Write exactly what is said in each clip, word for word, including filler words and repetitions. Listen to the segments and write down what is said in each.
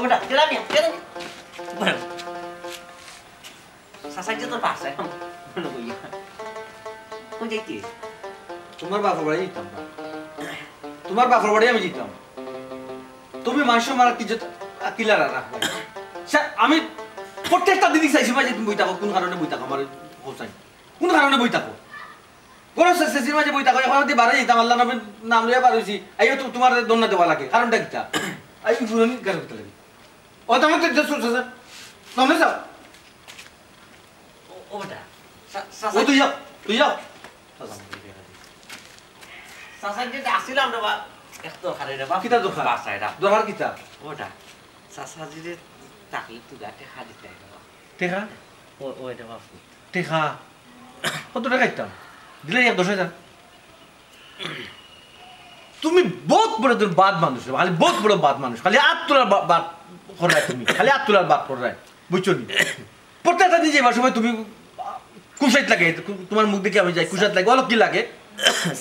ওটা, গেলাম, গেলাম। চাচা, ইটা তোর বাসা, এখন বলো কই? কোন যাইতে? তোমার বাপর বাড়ি যাইতাম না। তোমার বাপর বাড়ি আমি যাইতাম। তুমি মানুষের মারা কি যত কিলারা রাখবে? স্যার, আমি প্রত্যেকটা দিনই চাইছি ভাই যে তুমি বই থাকো, কোন কারণে বই থাকো আমার হোসাইন? কোন কারণে বই থাকো? কোন সে-, সেসির মাঝে বই থাকো, এখন যদি বারে যাইতাম, আল্লাহ নবীর নাম লইয়া বার হইছি, আইও তো তোমার দন্না দেওয়া লাগে, কারণটা কিতা? আই পুরানি কারণ কিতা লাগে? ও, তুমি তো just, just, just, তুমি যাও। ও, ওটা। সা-, সা-, ও, তুই যাও, তুই যাও। চাচা, যে ডাকছিলাম রে বা, এক দরকারে রে বা। কিতা দরকার? বাসায় রে। দরকার কিতা? ওটা। চাচা, যে ডাকলে তুই গাতে খা দিতে রে বা। টেকা? ও, ওই রে বা। টেকা? কত টেকা দিতাম? দিলে এক দশ হাজার। তুমি বহুত বড়, তুমি বাদ মানুষ, খালি বহুত বড় বাদ মানুষ, খালি আত তোলার বা-, বাদ করায় তুমি, খালি আত তোলার বাদ করায়, বুঝছো নি? প্রত্যেকটা দিন যাইবার সময় তুমি কুশাইত লাগে, তোমার মুখ দেখে আমি যাই, কুশাইত লাগে, বলো কি লাগে?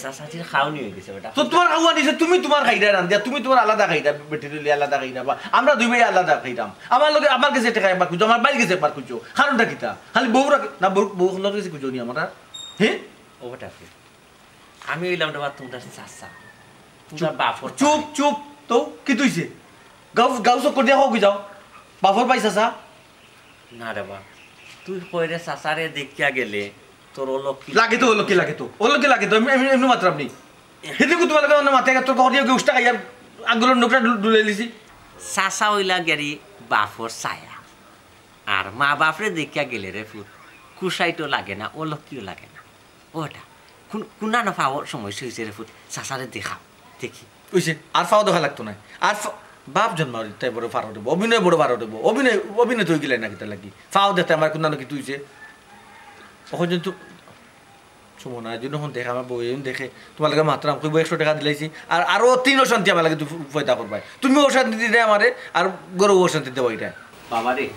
চাচাজির খাওয়ানি হয়ে গেছে বেটা। তো তোমার খাওয়ানি হইছে, তুমি তোমার খাইরা রান্ধিয়া, তুমি তোমার আলাদা খাইরা, বেটি লইয়া আলাদা খাইরা, বা আমরা দুই ভাই আলাদা খাইরাম। আমার লগে, আমার গেছে টেকা একবার খুঁজো, আমার ভাইর গেছে একবার খুঁজো, কারণটা কিতা? খালি বউ রাখে না, বউ, বউ হকলর গেছে খুঁজো নি আমরা, হ্যাঁ? ও বেটা, আমি অইলাম রে বা তোমরা চাচা, তোমরা চুপ, বাপর চুপ, ভাই। চুপ, তো কি তুইছে? গাউ, গাউ চক্কর দিয়া হোক যাও, বাপর ভাই চাচা। না রে বা, তুই কইরে চাচারে দেখিয়া গেলে তোর অলক্ষী লাগে তো, অলক্ষী লাগে তো, অলক্ষী লাগে তো, এমনি, এমনি, এমনি মাতরাম নি। সেদিন তোমার লগে অন্য মাথায় তোর কখন দিয়ে উষ্টা খাইয়া আগুলোর নোকটা ডুলে লিছি। চাচা অইলা গেরি বাপর ছায়া, আর মা বাপরে দেখিয়া গেলে রে ফুত, কুশাইটও লাগে না, অলক্ষীও লাগে না। ওটা কোন, কোন না পাওয়ার সময় হয়েছে রে ফুত, চাচারে দেখাও, দেখি। কইছে, আর ফাও দেখা লাগতো না। আর ফা-, বাপ জন্মার তাই বড় ফারো দেবো, অভিনয় বড় ফারো দেবো, অভিনয়, অভিনয় তো গিলাই না কিতা লাগি। ফাও দেখতে আমার কোন না কি তুইছে। অখন কিন্তু সুমনা, এই জন্য এখন দেখে আমার বউ, এখন দেখে, তোমার লগে মাতরাম, কইবো একশো টেকা দিলাইছি, আর আরো তিন অশান্তি আমার লগে তুই ফয়দা করবায়। তুমি অশান্তি দিলে আমারে, আর গরু অশান্তি দেওয়া এটা। বাবা রে,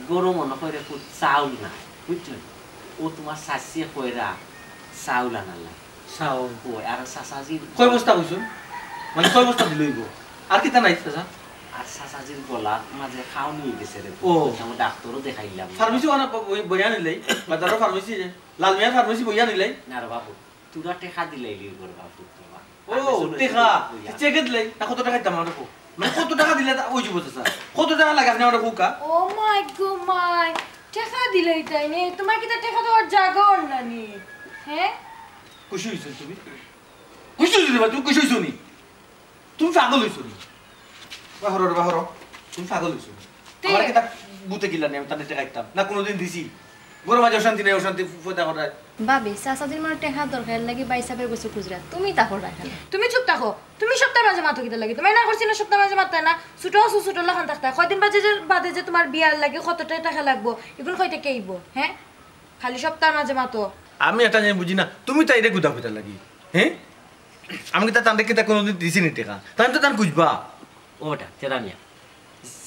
গরু মনে হয় রে, খুব চাউল নাই, বুঝছো নি? ও তোমার শাশিয়ে কইরা চাউল আনার লাগে। চাউল? ও, আর চাচাজির কয় বস্তা কইছো? মানে কয় বস্তা দিলে হইব? আর কিতা নাই চাচা? আর চাচাজির গলার মাঝে খাওনি হয়ে গেছে রে। ও। আমি ডাক্তারও দেখাইলাম। ফার্মেসি ওখানে ব-, বই-, বইয়া নিলেই, বাজারও ফার্মেসি যে, লাল মিয়ার ফার্মেসি বইয়া নিলেই। না রে বাবু, তোরা টেকা দিলাইলি করে বাবু, তোমার। ও, আমি শুনেছি টেকা। বইয়া। চেকে দিলাই, না কত টাকা দিতাম আমার কো? মানে কত টাকা দিলে তা ওই যে বুঝে স্যার। কত টাকা লাগে আপনি আমার কো কা? ও মাই গো মাই, টেকা দিলাই তাই নে? তোমার কিতা টেকা দেওয়ার জাগা অর না নি? হ্যাঁ? খুশি হইছো তুমি? খুশি হইছো রে বা, তুমি খুশি হইছো নি? তুমি পাগল হইছো নি? বাহরো রে, বাহরো। তুমি পাগল হইছো নি? তে- আমার কিতা বুতে কিলা নি, আমি তাহলে টেকা দিতাম। না কোনোদিন দিছি। ঘরো মাঝে অশান্তি নাই, অশান্তি পয়দা করায়। ভাবি, চাচাজির মনে টেকার দরকার, এর লাগি ভাই সাহেবের গেছে খুচরা। তুমি তা করবা কেন? তুমি চুপ থাকো। তুমি সপ্তাহের মাঝে মাতো কিতা লাগি? তুমি না করছি না সপ্তাহের মাঝে মাততায় না। ছোট আছো, ছোট লাখান থাকতায়। কয়দিন বাদে যে, বাদে যে তোমার বিয়ার লাগি কতটা টেকা লাগবো, এগুন কইতে কে আইবো, হ্যাঁ? খালি সপ্তাহের মাঝে মাতো। আমি একটা জিনিস বুঝি না, তুমি তাইরে গুদা কইতা লাগি, হ্যাঁ? আমি কিতা তানরে কিতা কোনোদিন দিছি নি টেকা? তাই তো তান খুঁজবা। ও বেটা, তেরা মিয়া,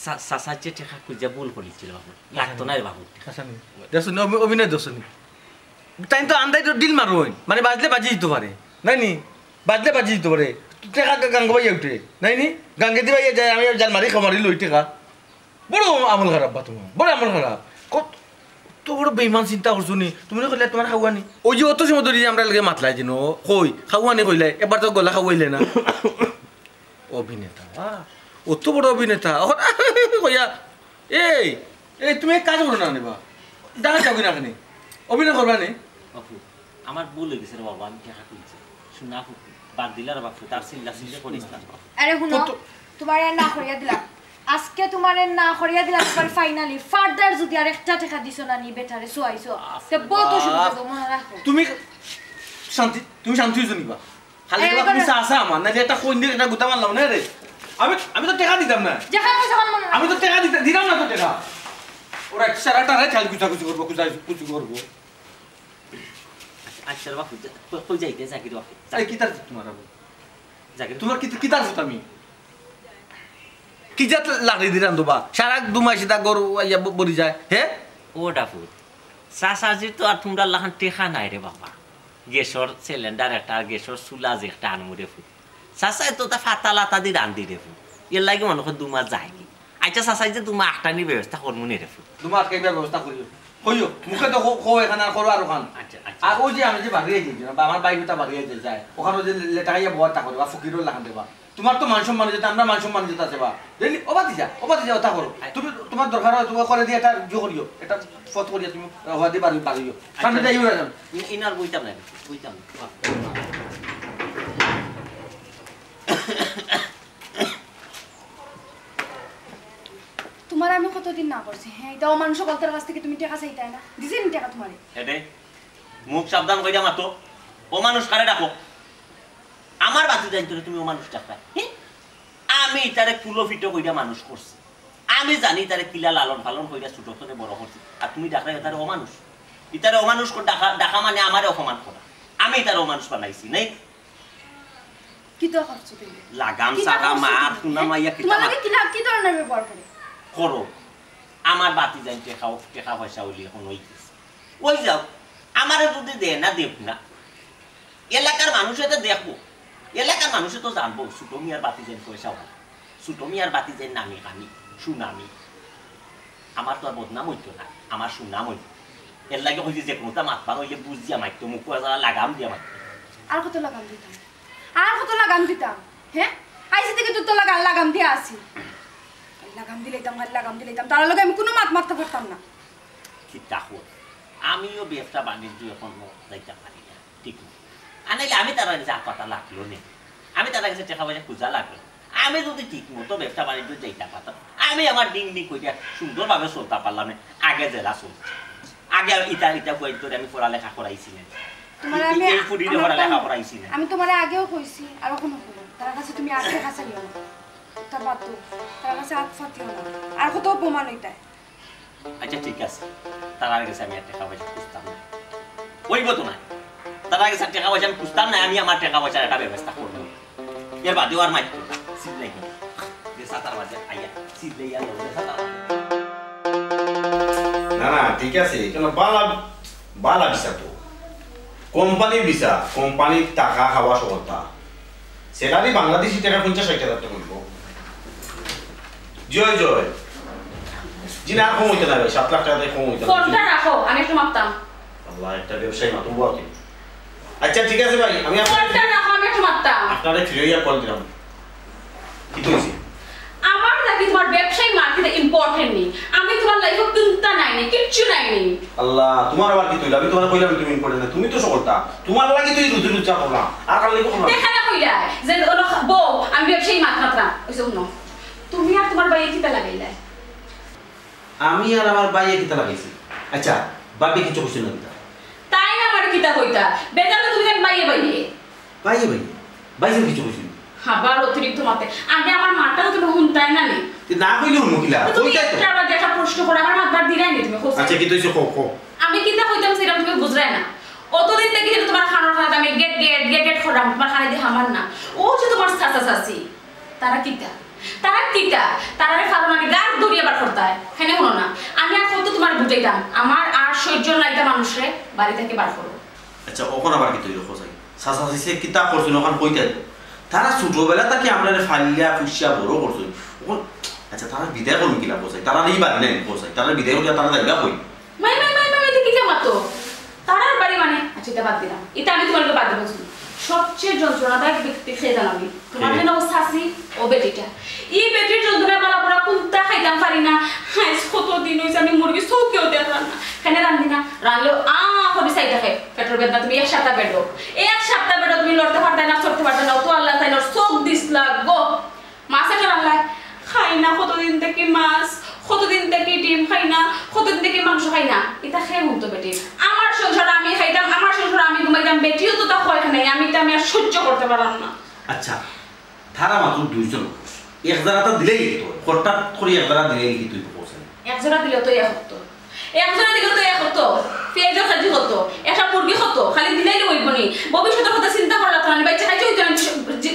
চা-, চাচার যে টেকা খুঁজে ভুল করেছিল বাবু, লাগতো না রে বাবু। আচ্ছা, নি। দেখছো নি, অভি-, অভিনয় দেখছো নি? তাই তো আন্দাই তো ডিল মারো হইন, মানে বাজলে বাজি দিতে পারে, নাই নি? বাজলে বাজি দিতে পারে। টেকা গা-, গাঙ্গো ভাইয়া উঠে, নাই নি? গাঙ্গে দিবা ইয়ে যায়, আমি জাল মারি খামারি লই টেকা। বড় আমল খারাপ বা তোমার, বড় আমল খারাপ। কত, তো বড় বেইমান চিন্তা করছো নি? তুমি না কইলে তোমার খাওয়ানি। ওই যে অত সময় ধরে আমরা লগে মাতলাই যেন, কই, খাওয়ানি কইলে, এবার তো গলা খাওয়াইলে না। অভিনেতা, বাহ, অত বড় অভিনেতা। অখন কইয়া, এই, এই, তুমি এক কাজ করো না রে বা। দেখা যাও কি না কেনে? অভিনয় করবা নি? বাপু, আমার ভুল হয়ে গেছে রে বাবা, আমি টেকা তুলছি। শোনা, বাদ দিলা রে বাপু, তার চিল্লা চিল্লি করিস না। আরে হুনো, কত- তোমারে না করিয়া দিলাম। আজকে তোমারে না করিয়া দিলাম, একবার finally। Further যদি আর একটা টেকা দিছো না নি বেটারে, সোয়াইছো। তে বহুত অসুবিধা হইবো, মনে রাখো। তুমি শান্তি, তুমি শান্তি হইছো নি বা? খালি এই এবার তুমি করে- চাচা আমার, নাইলে একটা কইন দিয়ে একটা গুতা মারলাম না রে। আমি, আমি তো টেকা দিতাম না। যেখানে কইছো, ওখানে মনে রাখো। আমি তো টেকা দিতে, দিলাম না তো টেকা। ওরা সারাটা রাত খালি কুচাকুচি করবো, কুচাকুচি করবো। আচ্ছা, আচ্ছা, বাপু, যা-, কই, কই যাইতে, জাকির বাপু? এই কি তার তোমার আবার? জাকির তোমার কি, কি তার আমি? কি জাত লাড়ি দিলাম তো বা? সারা দু মাস এটা গরু আইয়া ব-, বলি যায়, হে? ও ডাফু, চাচাজির তো আর তোমরা লাখান টেকা নাই রে বাবা। গ্যাসর সিলিন্ডার একটা, আর গ্যাসর চুলা যে একটা আনমু রে ফুত। চাচায় তো তা ফাতা লাতা দি রান্ধি রে ফুত। এর লাগি মনে কর দু মাস যায়নি। আচ্ছা চাচা, এই যে দুমা আটকানির ব্যবস্থা করমু নি রে ফুত। দুমা আটকাইবার ব্যবস্থা করিও। কইও, মুখে তো কও, কও এখান আর করো আর ওখান। আচ্ছা, আচ্ছা। আর ওই যে আমি যে বাড়িয়ে যাই, যে আমার ভাই বেটা বাড়িয়ে যাই, যায়, ওখানে যে লেটা খাইয়া বওয়া তা করে, বা ফকিরর লাখান দেবা। তোমার তো মান সম্মান যেটা, আমরা মান সম্মান যেটা আছে বা। দেখলি, ও বাতি যা, ও বাতি যা, ওটা করো। তুমি তোমার দরকার হয়, তোমার করে দিয়ে একটা ইয়ে করিও, একটা ফত করিয়া তুমি, আহ, হওয়া দিয়ে বাড়ি, বাড়িও। সামনে আচ্ছা। যাই ওরা যান। ইন-, ইনার বইতাম না, বইতাম না। তোমার আমি কতদিন না করছি, হ্যাঁ? এটা অমানুষ অকলতার কাছ থেকে তুমি টেকা চাইতায় না, দিছে নি টেকা তোমারে? এডে, মুখ সাবধান কইরা মাতো। অমানুষ কারে ডাকো? আমার বাতি যাইতরে তুমি অমানুষ ডাকরায়, হ্যাঁ? আমি ইতারে কুলো ফিটো কইরা মানুষ করছি, আমি জানি ইতারে কিলা লালন পালন কইরা ছোট থনে বড় করছি, আর তুমি ডাকরায় ইতারে অমানুষ। ইতারে অমানুষ কর-, ডাকা, ডাকা মানে আমারে অপমান করা। আমি ইতারে অমানুষ বানাইছি, নাই? কিতা করছো তুমি? লাগাম কিতা ছাড়া করছো মার, তুমি? হুনা মাইয়া কিতা তোমার মার? লগে কিলা, কি ধরনের ব্যবহার করে? করো। আমার বাতি যাইন টেকা, টেকা পয়সা অইলে এখন অই গেছে। অই যাও, আমারে যদি দেয় না, দেব না। এলাকার মানুষে তো দেখবো, এলাকার মানুষে তো জানবো, ছোট মিয়ার বাতি যাইন পয়সা অইলে। ছোট মিয়ার বাতি যাইন নামি কামি, সুনামি। আমার তো আর বদনাম অইতো না, আমার সুনাম অইতো। এর লাগি কইছি যে কোনোটা মাতবার অইলে বুঝিয়া মাততো, মুখো যারা লাগাম দিয়া মাততো। আর কত লাগাম দিতাম? আর কত লাগাম দিতাম? হ্যাঁ? আইসি থেকে তো তোলা লাগাম দিয়া আছি। খালি লাগাম দিলাইতাম, খালি লাগাম দিলাইতাম। তার লগে আমি কোনো মাত মাততে পারতাম না। কিতা কর? আমিও ব্যবসা বাণিজ্য এখন যাইতাম পারি না, ঠিক না? আর নাইলে আমি তার কাছে আত পাতা লাগলো নে, আমি তার কাছে টেকা পয়সা খুঁজা লাগলো। আমি যদি ঠিক মতো ব্যবসা বাণিজ্য যাইতাম পারতাম, আমি আমার ডিং ডিং কইরা সুন্দরভাবে চলতাম পারলাম নে। আগে যেলা চলছে, আগে ইতা ইতা কই করে আমি পড়ালেখা করাইছি না। তোমার এই, আমি এই ফুরিরে আমার পড়ালেখা তো করাইছি না। আমি তোমারে আগেও কইছি, আর এখনো কইলাম, তার কাছে তুমি আর টেকা চাইও না। তা বাদ দাও, তার কাছে আত পাতিও না। আর কত অপমান অইতায়। আচ্ছা, ঠিক আছে, তার কাছে আমি আর টেকা পয়সা খুঁজতাম না। অইবো তো না, তার কাছে টেকা পয়সা আমি খুঁজতাম না, আমি আমার টেকা পয়সার একটা ব্যবস্থা করবো। এর বাদেও আর মাইতো না, সিট নাই কোনো। যে সাতার বাজে আইয়া, সিট নেই আর লোক, যে সাতার বাজে। না, না, ঠিক আছে, কেন বালা, বালা ভিসা তো। কোম্পানির ভিসা, কোম্পানির টাকা খাওয়া সহতা। স্যালারি বাংলাদেশি টাকা পঞ্চাশ ষাট হাজার টাকা অইবো। জয় জয়। জি না, আর কম অইতো না ভাই, সাত লাখ টাকা থেকে কম অইতো না। ফোনটা রাখো, আমি একটু মাততাম। আল্লাহ, একটা ব্যবসায়ী মাতুম বলতে। আচ্ছা, ঠিক আছে ভাই, আমি আপনার ফোনটা রাখো, আমি একটু মাততাম। আপনারে ফিরে ইয়া কল দিলাম। কিতা অইছে? আমার নাকি তোমার ব্যবসায়ী মার্কেটে ইম্পর্টেন্ট নি? আমি তোমার লাইফে কুন্তা নাই নি, কিচ্ছু নাই নি। আল্লাহ, তোমার আবার কিতা অইলো? আমি তোমারে কইলাম তুমি ইম্পর্টেন্ট না, তুমি তো সকলতা। তোমার লাগি তো এই রুজি রুজা করলাম, আর কার লাগি করলাম? দেখা না কইলা যে ওলো বউ, আমি ব্যবসায়ী মাত মাতরাম। ওই যে হুনো, তুমি আর তোমার ভাইয়ে কিতা লাগাইলা? আমি আর আমার ভাইয়ে কিতা লাগাইছি? আচ্ছা, ভাবি কিছু কইছে না কিতা? তাই না, আমার কিতা কইতা? বেজার তো তুমি তার ভাইয়ে ভাইয়ে। ভাইয়ে ভাইয়ে? ভাইয়ে কিছু কইছে না? আবার অতিরিক্ত মাতে। আগে আমার মাতটা তো তুমি হুনতায় না নি? তে না কইলে হুনমু কিলা? তো তুমি কইতায় তো। একটা আবার একটা প্রশ্ন করো, আমার মাতবার দিরায় নি তুমি, কইছো? আচ্ছা, কিতা অইছে? কও, কও। আমি কিতা কইতাম সেটা তুমি বুঝরায় না। অতদিন থাকি যেন তোমার কানর কানাত আমি গেট গেট, গেট গেট করলাম, তোমার কানে দি হামার না। ও যে তোমার চাচা চাচি, তারা কিতা? তারা কিতা? তারারে ফালাও না নি, গার ধরিয়া বার করতায়। হেনে হুনো না। আমি আর কত তোমারে বুঝাইতাম, আমার আর সহ্য নাইতা মানুষরে বাড়ি থাকি বার করো। আচ্ছা, অখন আবার কিতা অইলো কও চাই? চাচা চাচিয়ে কিতা করছইন অখান কইতায় তো। তারা ছোটবেলা থাকি আমরারে ফালিয়া ফুসিয়া বড় করছইন। অখন, আচ্ছা, তারা বিদায় করমু কিলা কও চাই? তারা এই বাড়ি নাই কও চাই? তারা বিদায় করিয়া তারা যাইবা কই? মাই, মাই, মাই, মাই, ইতা কিতা মাতো? তারার বাড়ি মানে, আচ্ছা, ইতা বাদ দিলাম। ইতা আমি তোমার লগে বাদ দিলাম। সবচেয়ে যন্ত্রণাদায়ক ব্যক্তি কে জানো নি? তোমার কে? যেন ও চাচি, ও বেটিটা। ই বেটির যন্ত্রণায় বালা বুরা কুন্তা খাইতাম পারি না। আইজ কত দিন অইছে আমি মুরগি চউখেও দেখলাম না। কেনে রান্ধি না? রান্ধলেও আ করি চাই থাকে। পেটর বেদনা তুমি এক সপ্তাহ বেডো। এক সপ্তাহ বেডো তুমি লড়তে পারতায় না, চড়তে পারতায় না। অত আল্লাহ তাইন ওর চউখ দিছলা গো। মাছ একটা রান্নায় খাই না কতদিন থাকি মাছ, কতদিন থাকি ডিম খাই না, কতদিন থাকি মাংস খাই না। ইতা কে হুনতো বেটি? আমার সংসার আমি খাইতাম, আমার সংসার আমি ঘুমাইতাম, বেটিও তো তা কয় নাই, আমি তো আমি আর সহ্য করতে পারলাম না। আচ্ছা, তারা মাত্র দুইজন মানুষ, এক জারাতা দিলেই তো, হঠাৎ করি এক জারা দিলেই কি তুই বলছেন? এক জোড়া দিলেও তো এক হতো। এক জোড়া দিলেও তো এক হতো। পেঁয়াজর কেজি কত? একটা মুরগি কত? খালি দিলেই অইবো নি? ভবিষ্যতের কথা চিন্তা করলা তো না, বাচ্চা খাইতে অইতো না, যে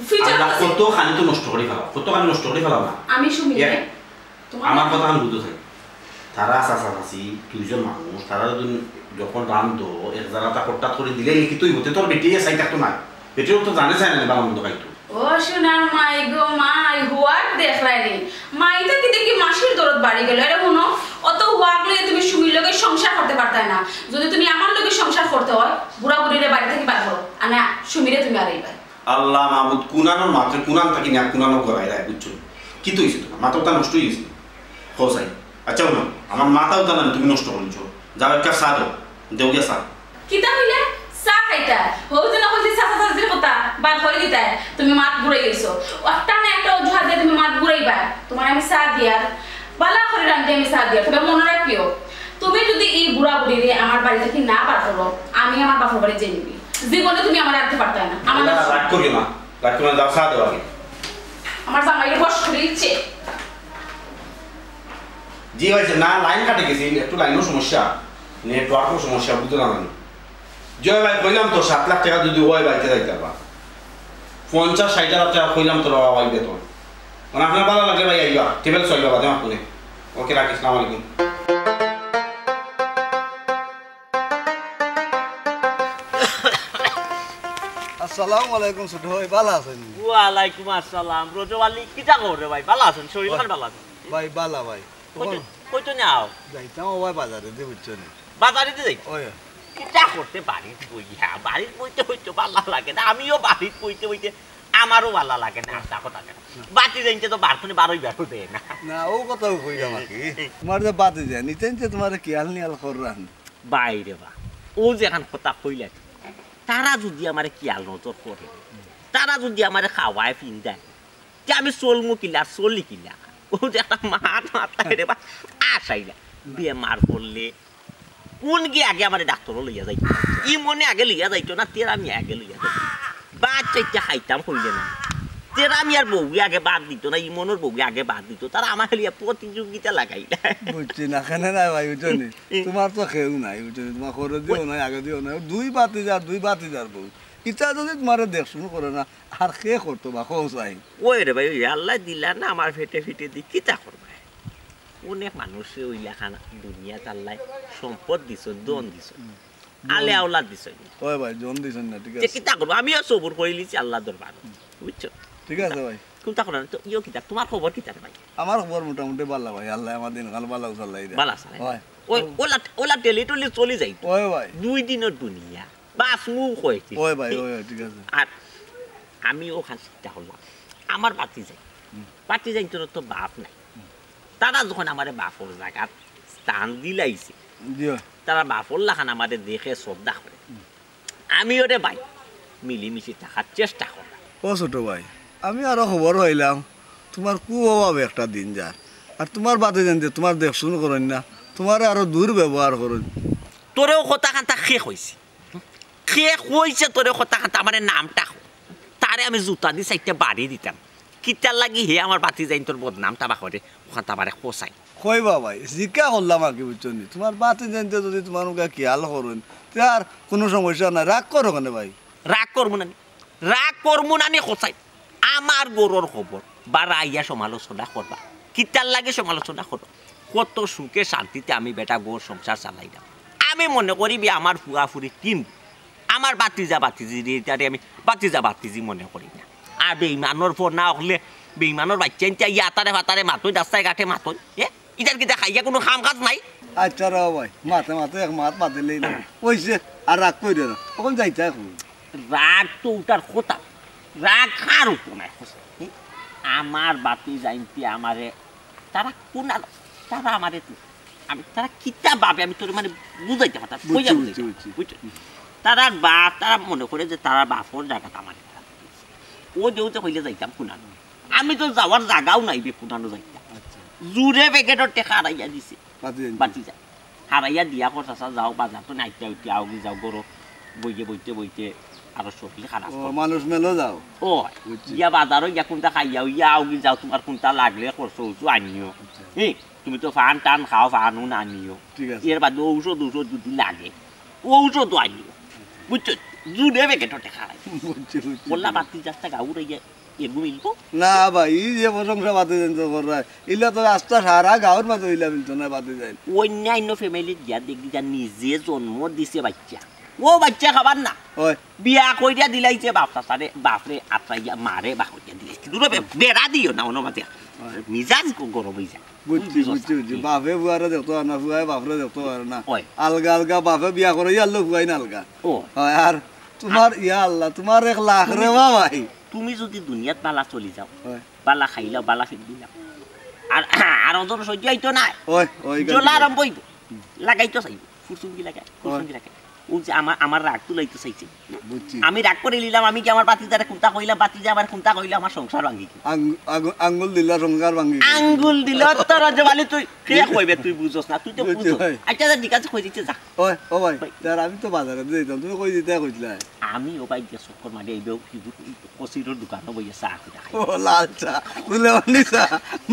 ফিউচার আল্লাহ কথা চিন্তা কত খানি তো নষ্ট করি ফেলাও, কত খানি নষ্ট করি ফেলাও না। আমি শুনি এক, রে। তোমার আমার কথা আমি বুঝতে চাই। তারা চাচা চাচি, দুইজন মানুষ, তারা যদি যখন রান্ধো, এক জারাতা হঠাৎ করি দিলেই কি তুই হতে তোর বেটি চাই থাকতো না? বেটিও তো জানে চায় না, ভালো মন্দ খাইতো। ও সোনার মাই গো মাই, হুয়ার দেখলাই নি। মাই তো কি দেখি বাড়ি গেল। এরে হুনো, অত ওয়াক লইয়া তুমি সুমির লগে সংসার করতে পারতায় না। যদি তুমি আমার লগে সংসার করতে হয়, বুড়া বুড়িরে বাড়ি থাকি বার করো, আর না সুমিরে তুমি আড়াইবায়। আল্লাহ মাবুদ, কুনানোর মাত্রে কুনান থাকি না কুনানো গড়াই রায়, বুঝছো? কিতা অইছে তুমার? মাথা উতা নষ্ট অই গেছে? কও চাই। আচ্ছা, হুনো, আমার মাথা উতা না তুমি নষ্ট করিছো। যাও, এক কাপ চা দেও, দেও গিয়া চা। কিতা কইলে? চা খাইতা? হউ যে না কইছি চা, চা, চা, চা, কথা বার করি দিতায়। তুমি মাত ঘুরাই গেছো। একটা না একটা অজুহাত দিয়া তুমি মাত ঘুরাইবায়। তুমারে আমি চা দিয়ার বালা করি রান্ধি আমি চা দিয়ার। তবে মনো রাখিও, তুমি যদি ই বুড়া বুড়িরে আমার বাড়ি থাকি না বার করো, আমি আমার বাপর বাড়ি যাইমুগি। জীবনে তুমি আমারে আনতে পারতায় না। আমার আল্লাহ, রাগ করিও না, রাগ করিও না, যাও চা দেও আগে। আমার জামাইরে বশ করি ইচ্ছে। জি ভাই, না, লাইন কাটি গেছে, একটু লাইনও সমস্যা, নেটওয়ার্কও সমস্যা, বুঝতে পারলাম না। জয় ভাই, কইলাম তো সাত লাখ টেকা যদি অয় বাড়িতে যাইতে পারবা, পঞ্চাশ ষাইট হাজার টেকা কইলাম তো বাবা ভাই বেতন। মানে আপনার ভালা লাগলে ভাই আইবা, টেবিল ছয় বাবা দেওয়া করে। ওকে, রাখি, আসসালামু আলাইকুম। আসসালামু আলাইকুম ছোট ভাই, ভালা আছইন? ওয়ালাইকুম আসসালাম। রজব আলী, কিতা খবর রে ভাই? ভালা আছইন? শরীর খান ভালা আছইন? ভাই, ভালা ভাই। কইতো, কইতো না আও। যাইতাম ও ভাই বাজারেদি, বুঝছো নি? বাজারেদি যাইতো? ওই। কিতা করতে বাড়িত বইয়া? বাড়িত বইতে বইতে ভালা লাগে না। আমিও বাড়িত বইতে বইতে আমারও ভালা লাগে না। হাছা কথা কইতাম। বাড়িত যাইতে তো বার করে বারই বার দেয় না। না, ও কথাও কইলাম আর কি। তুমার যে বাড়িত যায়, নিতে নিতে তুমারে খিয়াল নিয়াল কররাম। বাইরে বা, ও যে এখান কথা কইলা, তারা যদি আমারে খিয়াল নজর করে, তারা যদি আমারে খাওয়ায় ফিন্দায়, তে আমি চলমু কিলা, চলি কিলা? ও যে একটা মাত মাতায় রে বা, আশাইলা। বেমার পড়লে কোন গিয়ে আগে আমারে ডাক্তারও লইয়া যাইতো? ইমনে আগে লইয়া যাইতো না, তেরা মিয়া আগে লইয়া যাইতো? ভাত চাইরটা খাইতাম কইলে না। তেরা মিয়ার বউয়ে আগে ভাত দিত না, ইমনর বউয়ে আগে ভাত দিত। তারা আমার খালি প্রতিযোগিতা লাগাইলা। বুঝছি না, কেনে না ভাই, বুঝছো নি? তুমার তো কেউ নাই, বুঝছো নি? তুমার খরচ দিও নাই, আগে দিও নাই। দুই ভাতিজা, দুই ভাতিজার বউ। ইতা যদি তুমারে দেখশুন করে না, আর কে করতো বা, কও চাই? ওই রে ভাই, ওই আল্লায় দিলা না আমার পেটে পিঠেদি, কিতা করবায়? অনেক মানুষে ওই লেখান দুনিয়াত আল্লায় সম্পদ দিছইন, ধন দিছইন, আলে আওলাদ দিছইন। ওই ভাই, জন দিছইন না, ঠিক আছে। কিতা করবো? আমিও সবুর করিলিছি আল্লার দরবারো, বুঝছো? ঠিক আছে ভাই। কুন্তা করো না তো, ইয়ো কিতা, তুমার খবর কিতা রে ভাই? আমার খবর মোটামুটি ভালা ভাই, আল্লায় আমার দিনকাল ভালা চালাই দেয়। ভালা চালাই। ওই, ওলা, ওলা টেলি টলি চলি যাইতো। ওই ভাই। দুই দিনর দুনিয়া। বাস মুখ হয়েছে। ওই ভাই, ওই, ওই, ঠিক আছে। আর আমি অখান চিন্তা করলাম, আমার ভাতিজাইন, ভাতিজাইন্তর তো বাপ নাই। তারা যখন আমারে বাপর জাগাত স্থান দিলাইছে, জি। তারা বাপর লাখান আমারে দেখে শ্রদ্ধা করে। আমিও রে ভাই মিলিমিশি থাকার চেষ্টা করলাম। ও ছোট ভাই, আমি আরো খবর পাইলাম, তুমার খুব অভাবে একটা দিন যার। আর তুমার ভাতিজাইন্তে তুমার দেখশুন করইন না, তুমারে আরো দুর্ব্যবহার করইন। তোরেও কথা খান্তা কে কইছে? কে কইছে তোরে কথা খান্তা? আমারে নামটা ক। তারে আমি জুতা দি চাইরটা বাড়ি দিতাম। কিতার লাগি হে আমার ভাতিজাইন্তর বদনামটা বা করে, অখান তারে কও চাই। কইবা ভাই, জিকা করলাম আর কি, বুঝছো নি? তুমার ভাতিজাইন্তে যদি তুমার মুখে খিয়াল করইন, তে আর কুনু সমস্যা নাই। রাগ করো কেনে ভাই? রাগ করমু না নি? রাগ করমু না নি কও চাই? আমার ঘরর খবর বারা আইয়া সমালোচনা করবা। কিতার লাগি সমালোচনা করবা? কত সুখে শান্তিতে আমি বেটা ঘর সংসার চালাইলাম। আমি মনে করি বে আমার ফুয়া ফুরি তিন, আমার ভাতিজা ভাতিজি রে, ইতারে আমি ভাতিজা ভাতিজি মনে করি না। আর বেইমানর ফোন না হকলে, বেইমানর বাইচ্চাইন্তে আইয়া আতারে ফাতারে মাতইন, রাস্তায় ঘাটে মাতইন, এ? ইতার কিতা খাইয়া কুনু কাম কাজ নাই? আচ্ছা রে ভাই, মাতে মাতে এক মাত মাতিলেই না। অইছে, আর রাগ কইরো না। অখন যাইতা অখন। রাগ তো উঠার কথা। রাগ কার উপর নাই? আমার ভাতিজাইন্তে আমারে, তারা কুনানো, তারা আমারে তো, আমি, তারা কিতা ভাবে আমি তোরে মানে বুঝাইতাম পারতাম না, বুঝছি, কইয়া বুঝছি, বুঝাইতাম, বুঝছি। বুঝছো? তারার বাপ, তারা মনে করে যে তারার বাপর জাগাত আমারে। ও যে, ও যে কইলে যাইতাম কুনানো। আমি তো যাওয়ার জাগাও নাই বে কুনানো যাইতাম। আচ্ছা। জুরে প্যাকেটর টেকা হারাইয়া দিছে। ভাতিজাইন্তে। ভাতিজাইন্তে। হারাইয়া দিয়া কর, চাচা, যাও, বাজার তো নাইতে উঠি, আওগি যাও, ঘরো বইতে, বইতে, বইতে, আরো শরীর খারাপ ও, করে। মানুষ মেলো যাও। ও, বুঝছি। গিয়া বাজারো গিয়া কুনটা খাইয়া, ওই আওগি যাও, তুমার কুনটা লাগলে খরচ উচু আনিও। আচ্ছা। হ্যাঁ, তুমি তো পান টান খাও, পান উন আনিও। ঠিক আছে। এর বাদে ঔষধ, ঔষধ যদি লাগে, ঔষধও আনিও। বুঝছো? জুরে প্যাকেটর টেকা হারাই। বুঝছি, বুঝছি। বললা, বাতি যাস্তা গাউর ইয়া এগু মিলবো? না ভাই, ই যে প্রশংসা ভাতিজাইন্তে কররা, ইলা তো রাস্তা সারা গাউর মাঝে ইলা মিলতো না ভাতিজাইন। অন্যান্য ফ্যামিলিত গিয়া দেখি যা নিজে জন্ম দিছে বাইচ্চা। ও বাইচ্চা খাবার না। ওই। বিয়া কইরা দিলাইছে বাপ চাচারে, বাপরে আত্রাইয়া মারে বা কইরা দিলাইছে। দূরে বে-, বেড়া দিও না, অনো মাঝে। মিজাজ গ-, গরম অই যায়। বুঝছি, বুঝছি, বুঝছি। বাপে ফুয়ারে দেখতো পারে না, ফুয়ায় বাপরে দেখতো পারে না। ওই। আলগা আলগা বাপে বিয়া করে, ইয়ার লো ফুয়াইন আলগা। ও। হয়, আর তোমার, ইয়া আল্লাহ, তোমার এক লাখ রে বা ভাই। তুমি যদি দুনিয়াত বালা চলি যাও, হয়। বালা খাইলাও, বালা ফিরবিলাও। আর, আর ওজন সহ্য অইতো না। ওই, ওই, জ্বলা আরম্ভ অইবো। লাগাইতো চাইবো। ফুরসুঙ্গি লাগাই, ফুরসুঙ্গি লাগাই। ও যে আমার, আমার রাগ তুলাইতো চাইছে। বুঝছি। আমি রাগ করি নিলাম, আমি কি আমার বাতিজারে কুন্তা কইলাম, বাতিজা আমার কুন্তা কইলো, আমার সংসার ভাঙি গেল। আঙ্গু-, আগু-, আঙ্গুল দিলা সংসার ভাঙি গেল। আঙ্গুল দিলে তোর যে বালি তুই কে কইবে, তুই বুঝছস না, তুই তো বুঝছি বুঝছস। ভাই। আচ্ছা, যা, ঠিক আছে, কই দিতে যা। ওই, ও ভাই, ভাই। তার আমি তো বাজারে যাইতাম, তুমি কই দিতে কইছিলা? আমি ও ভাই গিয়া চক্কর মারি এই বেউ কি কচিরর দোকানো বইয়া চা খাই। ও লাল চা, সুলেমানি চা,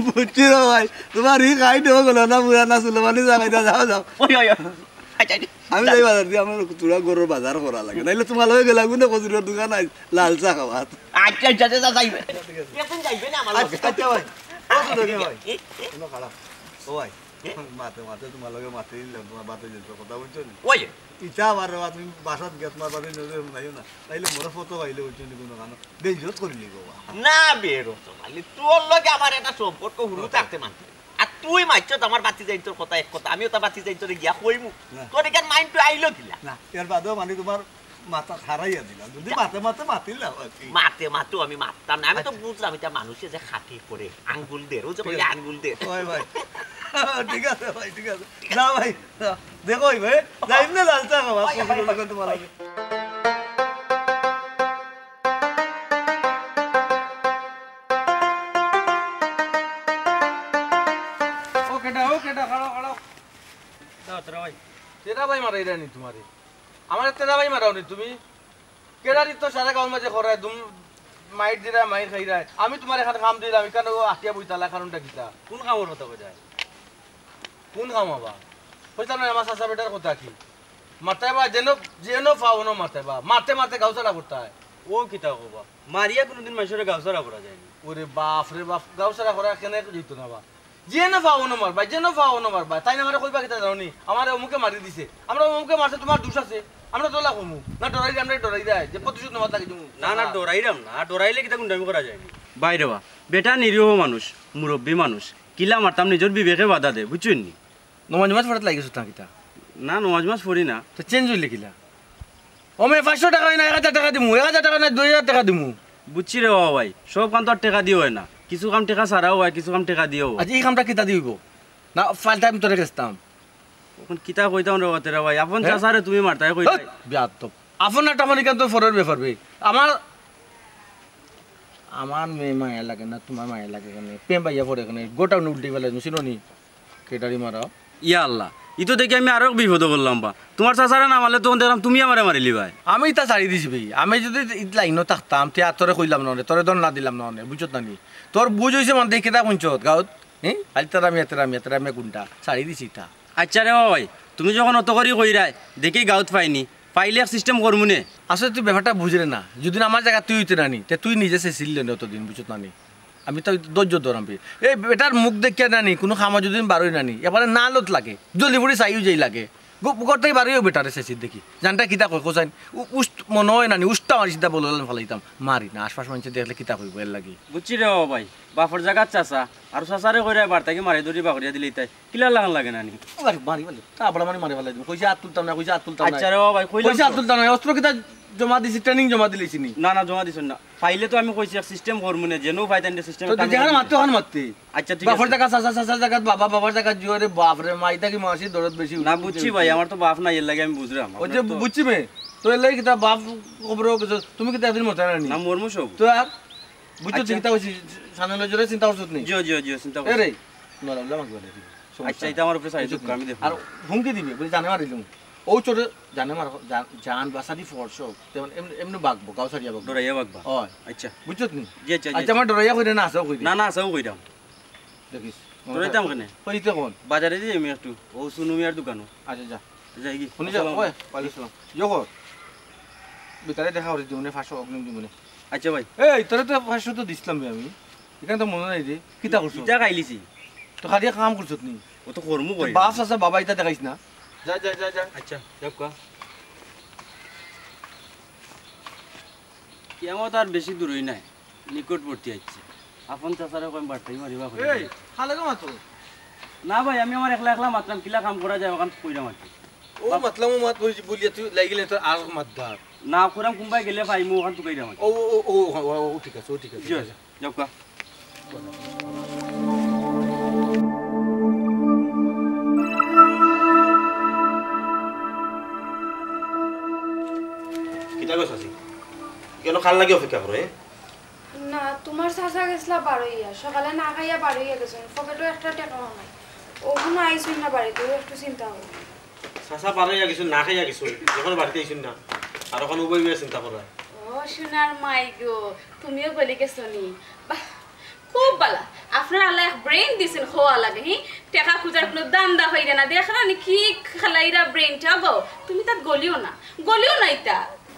বুঝছি রে ভাই। তোমার ই খাই দেবো গেল না, বুড়া না, সুলেমানি চা খাইতা, যাও, যাও। ওই, ওই, ওই। আচ্ছা, আচ্ছা। আমি যাই বাজার দিয়া, আমার তোরা গরুর বাজার করা লাগে, নাইলে তোমার লগে গেলাম কিন্তু কচুরির দোকান আই, লাল চা খাওয়া। আচ্ছা, আচ্ছা, আচ্ছা, যাইবে। এখন যাইবে না আমার লগে। আচ্ছা, আচ্ছা ভাই, ও তো দেখে ভাই, এ, এ। কোনো খারাপ। ও ভাই, এ? মাতে মাতে তোমার লগে মাতে দিলাম, তোমার বাতে যেত কথা বুঝছো নি? ওই। ইটা আবার রে, তুমি বাসাত গিয়া তোমার বাতে নজর নাইও না, তাইলে মোরা ফটো পাইলে বুঝছো নি কোনো গানো বেইজ্জত করিলি গো বা। না বেরো তো খালি, তোর লগে আমার একটা সম্পর্ক হুরু থাকতে মানতে। আর তুই মারছত আমার বাতি যাইন তোর কথা এক কথা, আমিও তো বাতি যাইন তোরে গিয়া কইমু। না। তোর এখান মাইন্ড তো আইলো কিলা? না, এর বাদেও মানে তোমার মাথা হারাইয়া দিলাম। যদি যা। মাতে মাতে মাতিলাম আর কি। মাতে মাতেও আমি মারতাম না, আমি তো আচ্ছা। বুঝলাম এটা মানুষে যে খাটি করে, আঙ্গুল দের, ও যে ঠিক কইলে আছে। আঙ্গুল দের। ওই ভাই। ঠিক আছে ভাই, ঠিক আছে। যা ভাই, যা। দেখো ওই ভাই, যাই না লাল চা খাওয়া, ওই, ওই, ওই। তোমার লাগে। ও কেডা, ও কেডা, খাড়াও, খাড়াও। দাও, তেরা ভাই। তেরা ভাই মারাইরা নি তোমারে? আমার তেরা ভাই মারাও নি তুমি? কেডারি তো সারা গাঁওর মাঝে খরায়, দুম মাইর দিরা, মাইর খাইরায়। আমি তোমার এখান কাম দিলাম, এখানে ও আটিয়া বইতালা, কারণটা কিতা? কোন কামর কথা কইতায়? কোন কাম আবার? কইতাম না, আমার চাচা বেটার কথা কি? মারতায় বা যেন, যেন পাও অনো মারতায় বা। মারতে মারতে গাঁও ছাড়া করতায়। ও কিতা কবা? মারিয়া কোনোদিন মানুষের গাঁও ছাড়া করা যায়নি। ওরে বাফ রে বাফ, গাঁও ছাড়া করা কেনে যাইতো না বা? যেন পাও অনো মারবায়, যেন পাও অনো মারবায়। তাইন আমারে কইবা কিতা জানো নি? আমারে অমুকে মারি দিছে। আমরা অমুকে মারছে, তোমার দোষ আছে। আমরা তোলা কমু। না ডরাই, আমরা ডরাই দেয় যে প্রতিশোধ নেওয়ার লাগে তুমি। না, না, ডরাইরাম না। আর ডরাইলে কিতা গুন্ডামি করা যায়নি। বাইরে বা, বেটা নিরীহ মানুষ, মুরব্বী মানুষ। কিলা মারতাম নিজর বিবেকে বাধা দে, বুঝছইন নি? নমাজ নমাজ পড়াত লাগিস না কিতা? না, নমাজ নমাজ পড়ি না। তো চেঞ্জ অইলে কিলা? ও মে পাঁচশো টাকা অয় না, এক হাজার টাকা দিমু, এক হাজার টাকা না, দুই হাজার টাকা দিমু। বুঝছি রে বাবা ভাই, সব কাম তো আর টেকা দিয়া অয় না, কিছু কাম টেকা ছাড়াও অয়, কিছু কাম টেকা দিয়াও অয়। আচ্ছা, ই কামটা কিতা দিয়া অইবো? না, ফালটা আমি তোরে গেছতাম। অখন কিতা কইতাম রে বাতেরা ভাই, আপন হে? চাচারে তুমি মারতায় কইতায়। হেৎ, বেয়াদব। আপন একটা মানে কিন্তু পরের ব্যাপার বে। আমার, আমার মেয়ে মায়া লাগে না, তোমার মায়া লাগে কেনে? প্রেম পাইয়া পড়ে কেনে? গোটা উল্টি ফেলে, চিনো নি? কেটারি মারা। ইয়া আল্লাহ, ই তো দেখি আমি আরো এক বিপদো পড়লাম বা। তোমার চাচারে না মারলে তখন দেখলাম তুমি আমারে মারিলিবায়। আমি ইতা ছাড়ি দিছি ভাই। আমি যদি ই লাইনো থাকতাম, তে আর তোরে কইলাম না অনে, তোরে দন্ড না দিলাম না অনে, বুঝছত না নি? তোর বুঝ অইছে মানে দেখি তা কুনছত গাঁওত? হে? খালি তেরা মিয়া, তেরা মিয়া, তেরা মিয়া কুনটা? ছাড়ি দিছি ইতা। আচ্ছা রে বাবা ভাই, তুমি যখন অত করি কইরায়, দেখি গাঁওত পাইনি, পাইলে এক সিস্টেম করমু নে। আসলে তুই ব্যাপারটা বুঝরে না। যদি আমার জাগাত তুই অইতে না নি, তে তুই নিজে শেষ ছিল নে অতদিন, বুঝছত না নি? আমি তো ধৈর্য ধরাম বে। এই বেটার মুখ দেখিয়া নানি, কুনু কামো যদি বারই নানি, এবারে না লত লাগে, জলি পুড়ি চাইও যাই লাগে। গো-, ঘর থাকি বারইও বেটারে চাইছি দেখি। জানটা কিতা কয়, কোসাইন? উ-, উস্ত মনে অয় নানি, উস্তা মারি সিধা বলে ফালাইতাম। মারি না, আশপাশ মানষে দেখলে কিতা কইবো এর লাগি। বুঝছি রে বাবা ভাই, বাপর জাগাত চাচা, আর চাচারে কইরায় বার্তা কি মারি ধরি বাগড়িয়া দিলে ইতায়। কিলা লাগান লাগে নানি? ও মারি, মারি, মারি। তা বড় মারি, মারি ফালাই দিমু। কইছে আত তুলতাম না, কইছে আত তুলতাম না। আচ্ছা রে বাবা ভাই, কইলাম কইছে আত তো। তুলতাম না। অস্ত্র কিতা জমা দিছি, ট্রেনিং জমা দিলাইছি নি? না, না, জমা দিছইন না। পাইলে তো আমি কইছি এক সিস্টেম করমু নে, যেন পাইতাম না সিস্টেম তো কাম যেখানে করি। মারতে, ওখানে মারতে। আচ্ছা, ঠিক বাপর আছে। জাগাত চাচা, চাচার জাগাত বাবা, বাবার জাগাত জুয়ারে বাপ রে, মা, ইতা কি মাসি দরদ বেশি না, উঠছে, বুঝছি উঠছে, ভাই, উঠছে। আমার তো বাপ নাই, এর লাগি আমি বুঝরাম। ওই যে আপনার তো বুঝছি মে, তো এর লাগি কিতা বাপ খবর গেছে, তুমি কিতা একদিন মরতে না নি? না, মরমু সব। তো আর বুঝছো আচ্ছা। চিন্তা করছি, সামনে জোরে চিন্তা করছো নি? জিও, জিও, জিও, চিন্তা এ করছি। রে, না, না, না, না, না, না, সমস্যা আচ্ছা, নাই। এটা আমার উপরে সাইড বুঝছো আমি নি? দেখবো। আর হুমকি দিবে, বলে জানে মারি দিমু। ও চোরে জানে মার, জান, জান বাসাদি ফর্স হোক, তেমন এমনি, এমনি বাগবো, গাও সারিয়া বাগবো। ডরাইয়া বাগবা। হয়। আচ্ছা। বুঝছো নি? জি, আচ্ছা, জি, আচ্ছা, আচ্ছা। আমার ডরাইয়া কইরে না, আসাও কইরে। না, না, আসাও কইরাম। দেখিস। ডরাইতাম কেনে? কইতে কোন? বাজারে দিয়ে আমি একটু, ও সুনু মিয়ার দোকানো। আচ্ছা, যা। যাই কি? শুনি যাও, আসসালামু ওই, আলাইকুম। ওয়ালাইকুম আসসালাম। জোহর, ভিতরে দেখা করি দিমুনে, পাঁচশো অগ্রিম দিমুনে। আচ্ছা ভাই। এই, তোরে তো পাঁচশো তো দিছিলাম বে আমি। এখানে তো মনে নাই রে। কিতা করছো? ইটা খাইলিছি। তো খালি কাম করছত নি? ও তো কর্ম তো করি। বাপ চাচা বাবা ইতা দেখাইস না। যা, যা, যা, যা। আচ্ছা, যাও কা। কিয়ামত আর বেশি দূরই নাই, নিকটবর্তী আইছে। আপন চাচারে কইম বাট্টাই মারিবা করি। এই, খালেগো মাতো। না ভাই, আমি আমার একলা একলা মাতরাম, কিলা কাম করা যায় অখান কইরাম আর কি। ও মাতলাম, ও মাত বলি, বলিয়া তুই লাগিলে তোর আর মাতদার। না করাম, কুনবায় গেলে পাইমু, অখান তুকাইরাম আর কি। ও, ও, ও, ও, ও, ও, ঠিক আছে, ও ঠিক আছে। জি, যাও কা। কিতা গো চাচি? কেন কার লাগি অপেক্ষা করো, এ? না, তোমার চাচা গেছলা বারইয়া, সকালে না খাইয়া বারইয়া গেছইন, পকেটো একটা টেকাও নাই। অখনো আইছইন না বাড়িত, একটু চিন্তা করো। চাচা বারইয়া গেছইন, না খাইয়া গেছইন, অখনো বাড়িত আইছইন না, আর অখন উবাই উবাই চিন্তা করো। ও সোনার মাই গো, তুমিও গলি গেছো নি? বাহ, খুব বালা। আপনার আল্লায় এক brain দিছইন, খোয়া লাগে, হি? টেকা খুজার কুনু ধান্দা পাইরা না, দেখরা নি কি খেলাইরা brain টা গো? তুমি তাত গলিও না, গলিও না ইতা।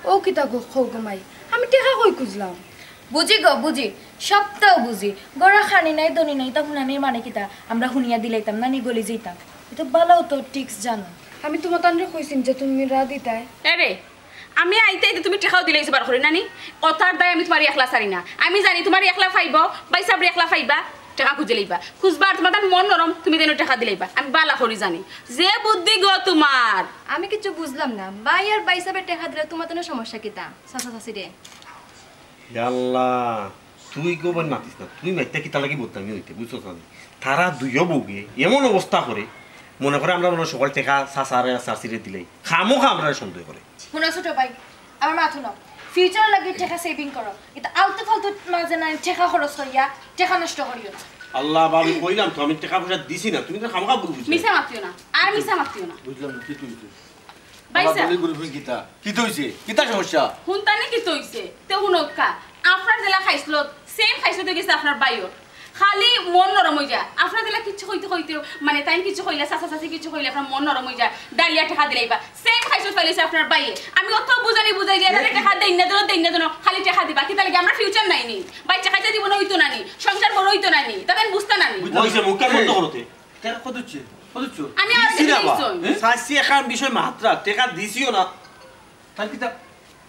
ও কিতা গো, কও গো মাই, আমি টেকা কই খুজলাম? বুঝি গো, বুঝি, সবতাউ বুঝি। ঘরো খানি নাই, দনি নাই, তা হুনানির মানে কিতা? আমরা হুনিয়া দিলাইতাম না নি, গলি যাইতাম। ইতা বালাউ তো tricks জানো। আমি তোমার তানরে কইছিন যে তুমি রা দিতায়। এরে, আমি আইতে আইতে তুমি টেকাও দিলাইছো বার করি না নি? কথার দায় আমি তোমার একলা ছাড়ি না। আমি জানি তোমার একলা পাইবো, ভাইসাবরে একলা পাইবা, টেকা খুজি লাইবা। খুজবা আর তোমার তান মন নরম, তুমি যেন টেকা দিলাইবা। আমি বালা করি জানি। যে বুদ্ধি গো তোমার। আমি কিচ্ছু বুঝলাম না। ভাই আর ভাইসাবে টেকা দিলে তোমার তান সমস্যা কিতা? চাচা চাচিরে। ইয়াল্লা, তুই কেউ মাতিস না, তুই মাইতটা কিতা লাগি বদনামি অইতে, বুঝছস না নি? তারা দুইও বউয়ে এমন অবস্থা করে, মনে করে আমরা মনে হয় সকল টেকা চাচারে আর চাচিরে দিলাই, খামোখা আমরারে সন্দেহ করে। হুনো ছোট ভাই, আমার মাত হুনো, future লাগি টেকা saving করো, ইতা আলতু ফালতু মাঝে না টেকা খরচ করিয়া টেকা নষ্ট করিও না। আল্লাহ, বা আমি কইলাম তো, আমি টেকা পয়সা দিছি না, তুমি তো খামোখা বুঝ বুঝছো। মিছা মাতিও না, আর মিছা মাতিও না। বুঝলাম না, কি তুই তুই? ভাই আমার সাহেব। বলি গুরু ভাই কিতা? কিতা অইছে? কিতা সমস্যা? হুনতা নি কিতা অইছে? তে হুনউক্কা, আপনার যেলা খাইছলত, same খাইছলত অই গেছে আপনার ভাইও। খালি মন নরম অই যায়। আপনার যেলা কিচ্ছু কইতে কইতে, মানে, তাইন কিচ্ছু কইলা, চাচা চাচি কিচ্ছু কইলা, আপনার মন নরম অই যায়। ডালিয়া টেকা দিলাইবা। Same খাইছলত পাইলিছে আপনার ভাইয়ে। আমি অত বুঝানি বুঝাই দিয়া, তাইলে টেকা দেইন না যেন, দেইন না যেন, খালি টেকা দিবা। কিতা লাগি? আমরা future নাই নি? বাচ্চা কাচ্চা জীবনে অইতো না নি? সংসার বড় অইতো না নি? তা তাইন বুঝতা না নি? বুঝলাম। অইছে, মুখটা বন্ধ করো তে। টেকা কত হচ্ছে? কত হচ্ছে? আমি আর দিছি না বা। হ্যাঁ? চাচি এখান বিষয় মাত্রা, টেকা দিছিও না। তার কিতা,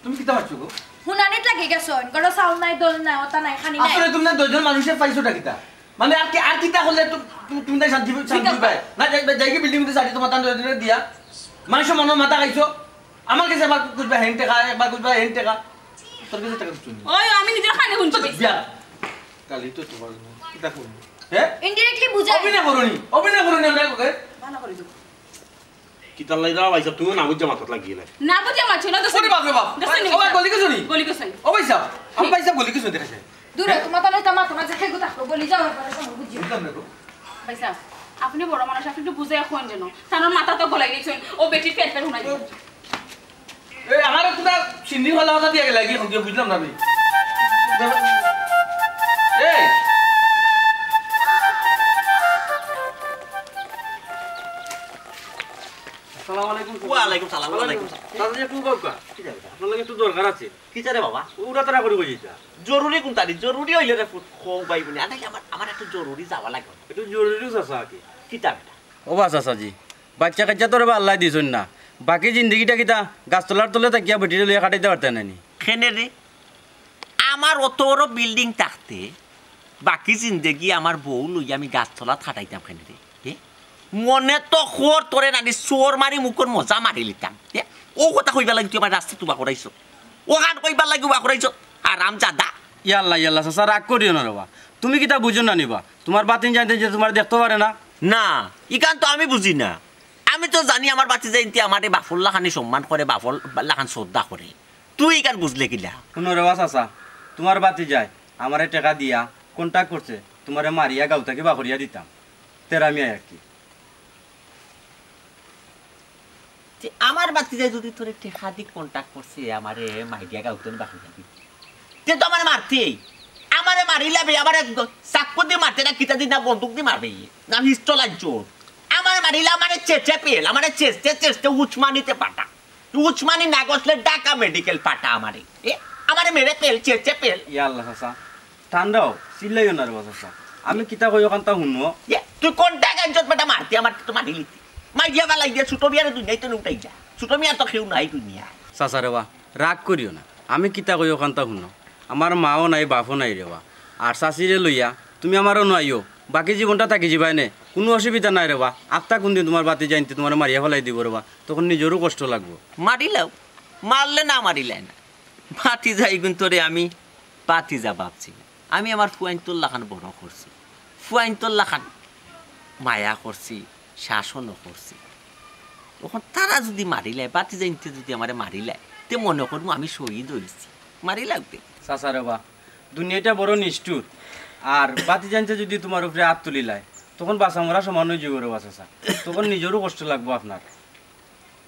তুমি কিতা পাচ্ছ গো? হুনানিত লাগি গেছইন, ঘরো চাউল নাই, দল নাই, অতা নাই, খানি নাই। আসলে তুমি না দুইজন মানুষে পাইছো টা কিতা? মানে আর কি, আর কিতা করলে তু-, তু-, তুমি তাই শান্তি, শান্তি বিকল্প। পায়? না, যাই, যাই কি building মধ্যে শান্তি তোমার তান দুইজনে দিয়া? মানুষের মনের মাথা খাইছো? আমার কাছে একবার খুঁজবে হ্যান্ড টেকা, একবার খুঁজবে হ্যান্ড টেকা। তোর কাছে টাকা খুঁজছো নি? ওই, আমি নিজের কানে হুনছি। বিয়া। কালি তো তোমার কিতা করবো? হ্যাঁ? Indirectly বুঝায়। অভিনয় করো নি, অভিনয় করো নি আমরা ওকে। মানা করি দেবো। কিতার লাগি দাও ভাই সাহেব, তুমিও না বুঝে মাথাত লাগিয়ে না। না বুঝে মারছো না, দোষ ওরে নেই। বাপ রে বাপ। দোষ নেই, ও ভাই, স্যার। গলি কিছু নি? গলি কিছু নেই। ও ভাই সাহেব, আমি হুম। ভাই সাহেব গলি কিছু দেখা যায়। দূর হ, তোমার তাহলে তা মা, তোমার যে খেয়ে থাকো, গলি যাও, একবারে সময় বুঝিও। বুঝলাম না তো। ভাই সাহেব, আপনি বড় মানুষ, আপনি একটু বুঝে এখন যেন। তার মাথা তো গলাই দিয়েছেন, ও বেটির পেট পেট হুনাই। এই, আমারে কোথা সিন্নি ভালা কথা দিয়ে গেলে কি, বুঝলাম না আমি। এই। আসসালামু আলাইকুম। ওয়ালাইকুম সালাম, ওয়ালাইকুম সালাম। দাদা, একটু উবাউক্কা। ঠিক আছে। আপনার লগে একটু দরকার আছে। কিতা রে বাবা? উড়াতাড়া করি কই যাইতা? জরুরি কোনটা রে? জরুরি অইলে রে ফুত, কও ভাই বইন। আরে আমার, আমার একটু জরুরি যাওয়া লাগবো। একটু জরুরি চাচা আর কি। কিতা বেটা? ও বা চাচাজি, বাচ্চা কাচ্চা তো রে বা আল্লায় দিছইন না। বাকি জিন্দেগিটা কিতা গাছতলার তলে থাকিয়া বেটিরে লইয়া কাটাইতা পারতায় নায় নি? কেনে রে? আমার অত বড় building থাকতে বাকি জিন্দেগি আমার বউ লইয়া আমি গাছতলাত কাটাইতাম কেনে রে? হে? মনে তো খোর তোরে নানি চোর মারি মুখর মজা মারিলিতাম। হে? ও কথা কইবার লাগি তুই আমার রাস্তাত উবা করাইছস? অখান কইবার লাগি উবা করাইছস? হারামজাদা। ইয়াল্লা, ইয়াল্লা, চাচা, রাগ করিও না রে বা। তুমি কিতা বুঝো না নি বা? তুমার ভাতিজাইন্তে যে তুমারে দেখতো পারে না? না, ইখান তো আমি বুঝি না। আমি তো জানি আমার ভাতিজাইন্তে আমারে বাফর লাখানি সম্মান করে, বাফর লাখান শ্রদ্ধা করে। তুই ইখান বুঝলে কিলা? হুনো রে বা চাচা, তুমার ভাতিজায় আমারে টেকা দিয়া contact করছে, তুমারে মারিয়া গাঁও থাকি বার করিয়া দিতাম। তেরা মিয়া আর কি। তে আমার ভাতিজায় যদি তোরে টেকা দি contact করছে, আমারে মারিয়া গাঁও থাকি বার করিয়া দিতে, তে তো আমারে মারতেই। আমারে মারিলা বে, আমারে গ-, চাক্কু দি মারতে না, কিতা দি না, বন্দুক দি মারবে, না পিস্তল আনছো। আমারে মারিলা, আমারে চেচে পেল, আমারে চেচতে চেচতে উসমানীতে পাঠা। উসমানী না গেছলে ঢাকা মেডিকেল পাঠা আমারে। এ, আমারে মেরে পেল, চেচে পেল। ইয়া আল্লাহ, চাচা, ঠান্ডা অও, চিল্লাইও না রে বা চাচা। আমি কিতা কই অখানতা হুনো। এ, তুই কোনটা গাঞ্জত বেটা মারতি? আমার তো মারিলিতি। মারিয়া বালাই দিয়া ছোট মিয়ারে দুনিয়াইতে উঠাই যা। ছোট মিয়া তো কেউ নাই দুনিয়া। চাচা রে বা, রাগ করিও না। আমি কিতা কই অখানতা হুনো। আমার মাও নাই, বাপও নাই রে বা। আর চাচিরে লইয়া তুমি আমার অনো আইও, বাকি জীবনটা থাকি যিবায় নে, কুনু অসুবিধা নাই রেবা। আফতা কুনদিন তুমার ভাতিজাইন্তে তুমারে মারিয়া ফালাই দিবো রেবা, তখন নিজরও কষ্ট লাগবো। মারিলাও, মারলে না মারিলায় না, ভাতিজা ইগুইন্তরে আমি ভাতিজা ভাবছি না। আমি আমার ফুয়াইন্তর লাখান বড় করছি, ফুয়াইন্তর লাখান মায়া করছি, শাসনও করছি। অখন তারা যুদি মারিলায়, ভাতিজাইন্তে যুদি আমারে মারিলায়, তে মনো করমু আমি শহীদ অইছি। মারিলাউক তে। চাচা রেবা, দুনিয়াটা বড় নিষ্ঠুর। আর ভাতিজাইন্তে যুদি তুমার উপরে আত তুলিলায়, তখন বাঁচা মরা সমান অইযিবো রেবা চাচা। তখন নিজরও কষ্ট লাগবো আফনার।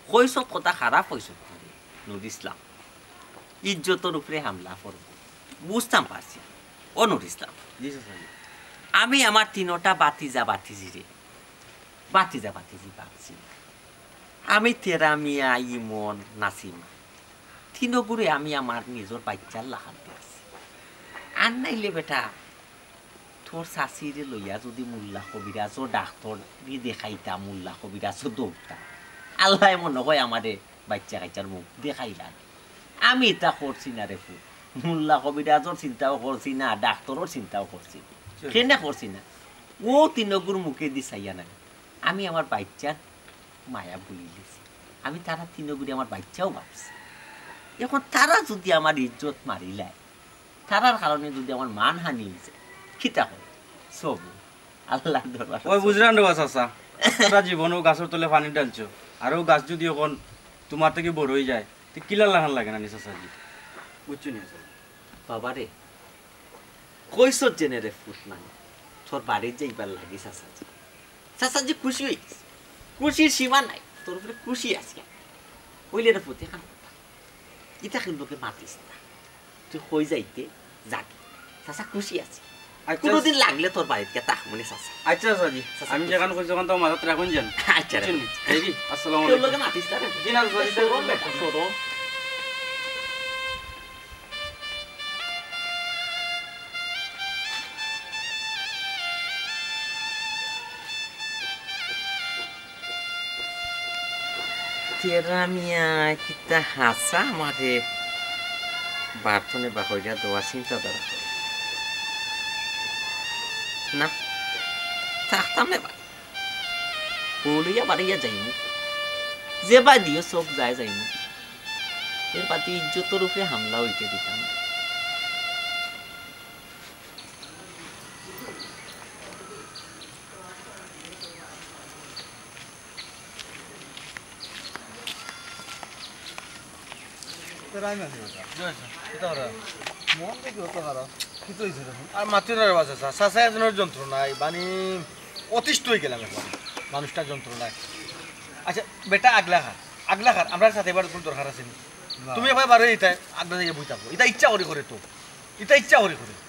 কইছত কথা খারাপ কইছত না রে, নুর ইসলাম। ইজ্জতর উপরে হামলা করবো। বুঝতাম পারছি। ও নুর ইসলাম। জি চাচা। আমি আমার তিনোটা ভাতিজা ভাতিজিরে ভাতিজা ভাতিজি ভাবছি। আমি তেরা মিয়া, ইমন, নাসিমা, তিনোগুরে আমি আমার নিজর বাইচ্চার লাখান দেখছি। আর নাইলে বেটা, তোর চাচিরে লইয়া যুদি মোল্লা কবিরাজর ডাক্তরি দেখাইতা, মোল্লা কবিরাজর দৌড়তা, আল্লায় মনো কয় আমারে বাইচ্চা কাইচ্চার মুখ দেখাইলা। আমি ইতা করছি না রে ফুত, মোল্লা কবিরাজর চিন্তাও করছি না, ডাক্তরর চিন্তাও করছি না। কেনে করছি না? অউ তিনোগুর মুখেদি চাইয়া নায়, আমি আমার বাইচ্চার মায়া ভুলিলিছি। আমি তারা তিনোগুরে আমার বাইচ্চাও ভাবছি। অখন তারা যুদি আমার ইজ্জত মারিলায়, তারার কারণে যুদি আমার মানহানি অইযায়, কিতা করমু? সবুর। আল্লার দরবার। ওই বুঝরাম রেবা চাচা, সারা জীবন অউ গাছর তলে পানি ঢালছো, আর অউ গাছ যুদি অখন তুমার থাকি বড় অইযায়, তে কিলা লাখান লাগে না নি চাচাজি? বুঝছো নি চাচা? বাবারে, কইছত যেনে রে ফুত নানি, তোর বাড়িত যাইবার লাগি চাচাজি। চাচাজি খুশি অইগেছে, খুশির সীমা নাই, তোর উপরে খুশি আছি। অইলে রে ফুত, একখান কথা, ইতা কেউ লগে মাতিস না। তুই কই যাইতে যাবি। চাচা খুশি আছি। আচ্ছা। কুনুদিন লাগলে তোর বাড়িত গিয়া থাকমুনে চাচা। আচ্ছা চাচাজি, চাচা আমি খুশি। যেখান কইছি অখান তো মাথাত রাখুন যেন। আচ্ছা রে। বুঝছেন নি? এই কি, আসসালামু কেউ আলাইকুম। লগে মাতিস না রে। জি না চাচাজি, শরম বেটা, শরম। তেরা মিয়া, কিতা হাছা আমারে বাড়ি থনে বার করিয়া দেওয়ার চিন্তাধারা করে। না, থাকতাম না বাড়ি। বউ লইয়া বারইয়া যাইমু। যেবায়দিও চউখ যায় যাইমু। এর বাদে ইজ্জতর উপরে হামলা অইতে দিতাম না। তোর আমি আছি বেটা। কিতা করা? মন দেখি অত খারাপ। কিতা অইছে রে? আর মাতিও না রে বা চাচা। চাচা এজনর যন্ত্রণায়, মানে, অতিষ্ঠ অইগেলাম একবারে। মানুষটার যন্ত্রণায়। আচ্ছা, বেটা আগলা খা। আগলা খা। আমরার সাথে এবার কুনু দরকার আছে নি? না। তুমি একবার বারইয়া ইতায়, আগলা জাগাত বই থাকো। ইতা ইচ্ছা করি করে তো। ইতা ইচ্ছা করি করে।